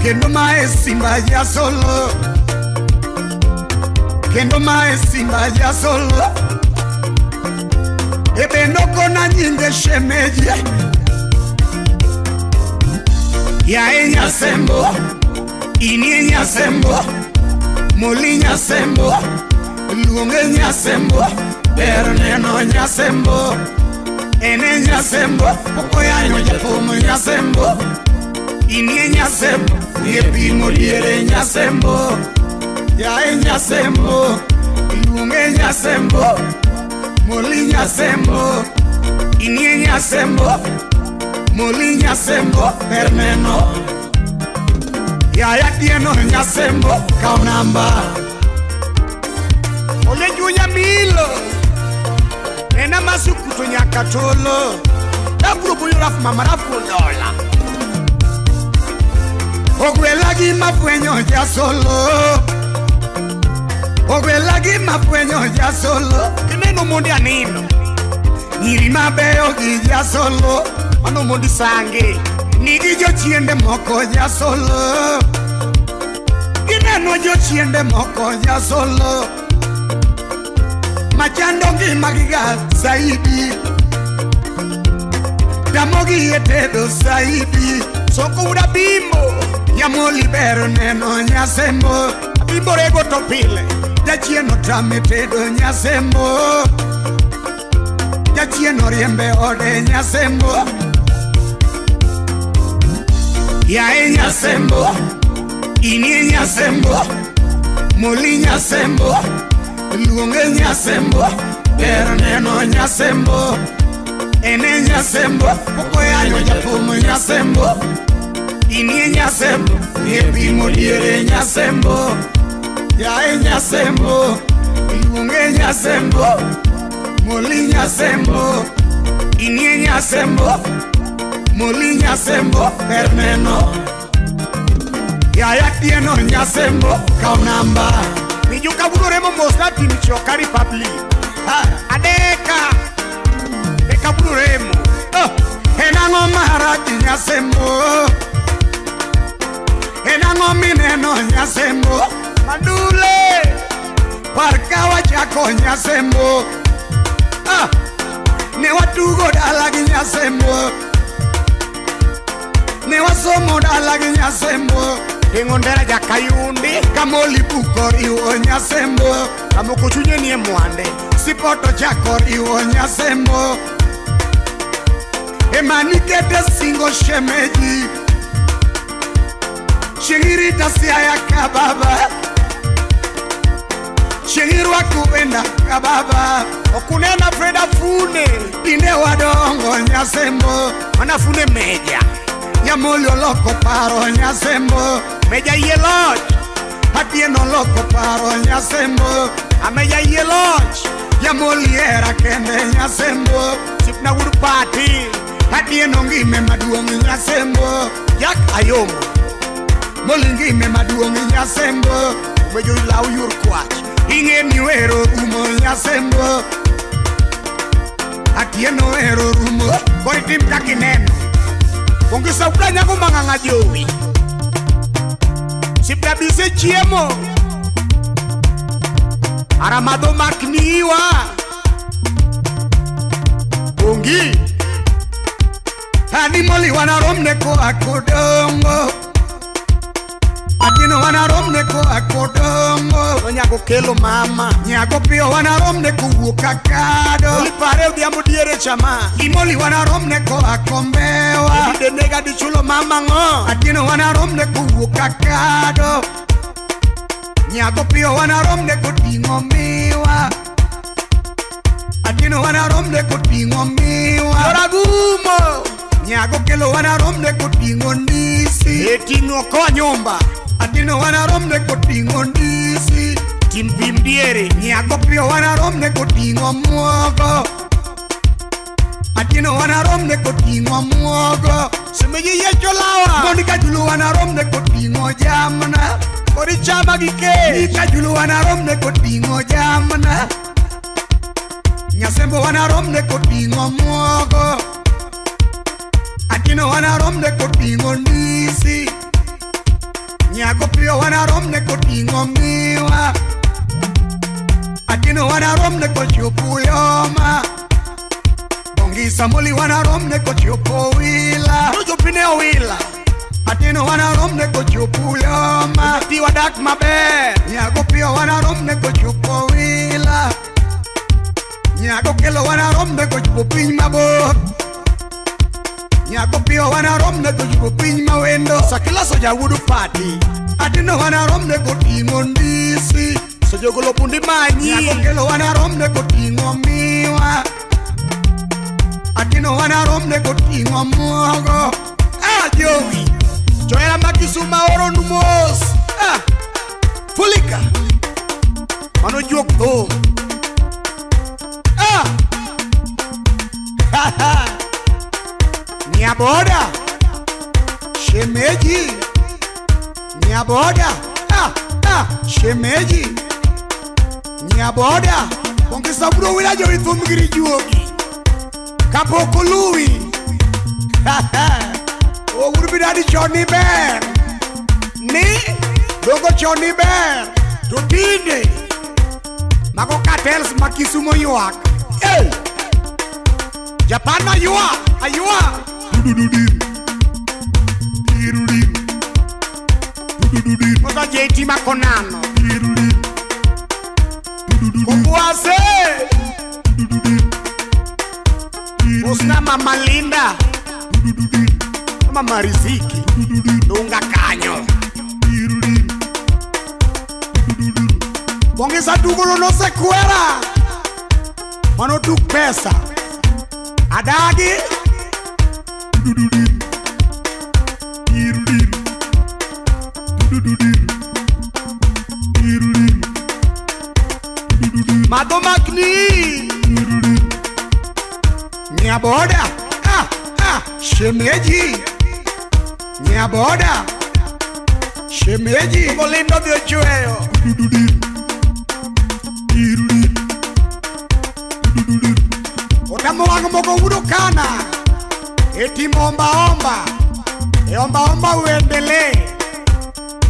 Kendo mae simba jasolo. Kendo mae simba jasolo. Ebe nokona nyinge shemeji. Yae Nyasembo. Inie Nyasembo. Moli Nyasembo. Luonge Nyasembo. Ber neno Nyasembo. Ene Nyasembo. Pok oyanyo jathum Nyasembo. Inie Nyasembo. Ipimo diere Nyasembo. Yae Nyasembo. Luonge Nyasembo. Moli Nyasembo. Inie Nyasembo. Moli Nyasembo. Ber neno. Yaya Tieno Nyasembo. Kaw namba. Ole junya milo. Nena masukuto nyaka tolo. Daburo buyo raf mama raf dola. Ogwela gi mafwenyo jasolo. Ogwela gi mafwenyo jasolo. Kineno mondi anino. Nyiri mabeyo gi jasolo. Mano mondi sange. Nigi jochiende moko jasolo. Gineno jochiende moko jasolo. Machando ngima giga zaidi. Damogi etedo zaidi. Soko ura bimbo. Yamoli ber neno Nyasembo. Abimbo rego to pile. Jachien otame tedo Nyasembo. Jachien oriembe ode Nyasembo. Yae Nyasembo. Inie Nyasembo. Moli Nyasembo. Luonge Nyasembo. Ber neno Nyasembo. Ene Nyasembo. Pok oyanyo jathum Nyasembo. Inie Nyasembo. Ipimo diere Nyasembo. Yae Nyasembo. Luonge Nyasembo. Moli Nyasembo. Inie Nyasembo. Moli Nyasembo ber neno. Yaya Tieno Nyasembo kaw namba. Mijuka budore mos na tim Choka Republic. Adeka. Eka budoremo. Oh, en ang'o marach Nyasembo? En ang'o mineno Nyasembo? Mandule. Par ka wachako Nyasembo. Ah, ne watugo dala gi Nyasembo. Ne wasomo dala gi Nyasembo. Ting'o ndera jakayundi. Kamoli buko riwo Nyasembo. Kamoko chunye nie mwande. Sipoto chako riwo Nyasembo. Ema nikete singo shemeji. Chieng' irita Siaya ka baba. Chieng' irwako wenda ka baba. Okunena Freda Fune. Tinde wadongo Nyasembo. Mana Fune meja. Nyamoli oloko paro Nyasembo. Meja yie loch. Atieno oloko paro Nyasembo. Ameja yie loch. Nyamoli hera kende Nyasembo. Sipna wuod pati. Atieno ngime maduong' Nyasembo. Jack Ayomo. Moli ngime maduong' Nyasembo. Umejo law yur kwach. Ing'e ni wero rumo Nyasembo. Atieno wero rumo. Koro itim kaka ineno. Ongisa ula nyago mang'ang'a jowi. Sipna bise chiemo. Aramadho makniwa. Ongi. Ani moli wanaromne koa kodongo. Atieno wanaromne koa kodongo. Onyago kelo mama. Nyago piyo wanaromne kowuok Kakado. Olipare odhiambo diere chama. Imoli wanaromne koa Kombewa. Denega dichulo mama ng'o. Atieno wanaromne kowuok Kakado. Nyago piyo wanaromne koting'o miwa. Atieno wanaromne koting'o miwa. Joragumo. Nyago kelo wanaromne koting'o ndisi. Eting'o koa nyumba. Atieno wanaromne koting'o ndisi. Tim pim diere. Nyago piyo wanaromne koting'o muogo. Atieno wanaromne koting'o muogo. Semeji yiecho lawa. Mondi kajulu wanaromne koting'o jamna. Kori chama gi kech. Ni kajulu wanaromne koting'o jamna. Nyasembo wanaromne koting'o muogo. Atieno wanaromne koting'o ndisi. Nyago piyo wanaromne koting'o miwa. Atieno wanaromne kochopo Uyoma. Bongisa moli wanaromne kochopo Wila. Nochopine Owila. Atieno wanaromne kochopo Uyoma. Ti wadak maber. Nyago piyo wanaromne kochopo Wila. Nyago kelo wanaromne kochopo piny mabor. Nyago piyo wanaromne kochopo piny mawendo. Sakila soja wuod pati. Atieno wanaromne koting'o ndisi. Sojogolo pundi manyi. Nyago kelo wanaromne koting'o miwa. Atieno wanaromne koting'o muogo. Ah, jowi. Johera ma Kisumu oronu mos. Ah, Fulika. Mano juok thum. Ah. Nyaboda. Shemeji. Nyaboda. Ah, ah, shemeji. Nyaboda. Ongisa bro wila jowi thum giri juogi. Kapok oluwi. Owuor bidadi chon ni ber. Ni dogo chon ni ber. To tinde mago cartels ma Kisumu ywak. Hey! Japan aywa, aywa. Moto JT makonano. Kokwase. Osna Mama Linda. Mama Riziki. Dunga kanyo. Bongisa dugolo no sekwera. Mano tuk pesa. Adagi. Madho makni. Nyaboda. Ah, Ah, shemeji nyaboda shemeji Olindo dhi ochweyo. Otamo wang' moko wudo kana etimo omba omba e omba omba uendelee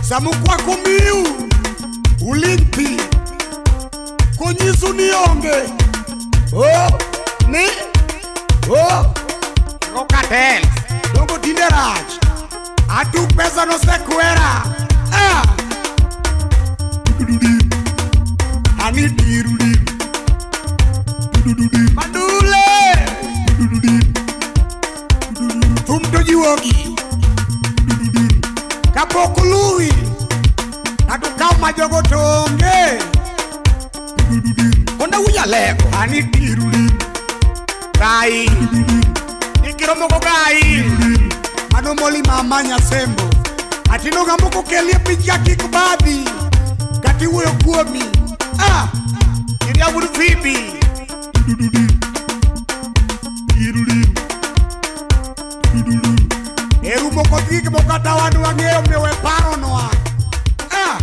samukwako miu uling' pi konyisu ni onge o ni o Rokatel. Dongo tinde rach atuk pesa nosekwera ah! Ani diru Madule. Thum to jiwogi kapok oluwi kata ukaw majogo to onge Konda wunya leko. Ani diru Gai. Ikiro moko gai. Mano moli mama nyasembo atino ng'ama ok okelie piny ka kik badhi kata iwuoyo kuomi ah! Iria wuod Phoebe. Eru moko gik moko kata wan wang'eyo omiyo we paronwa ah!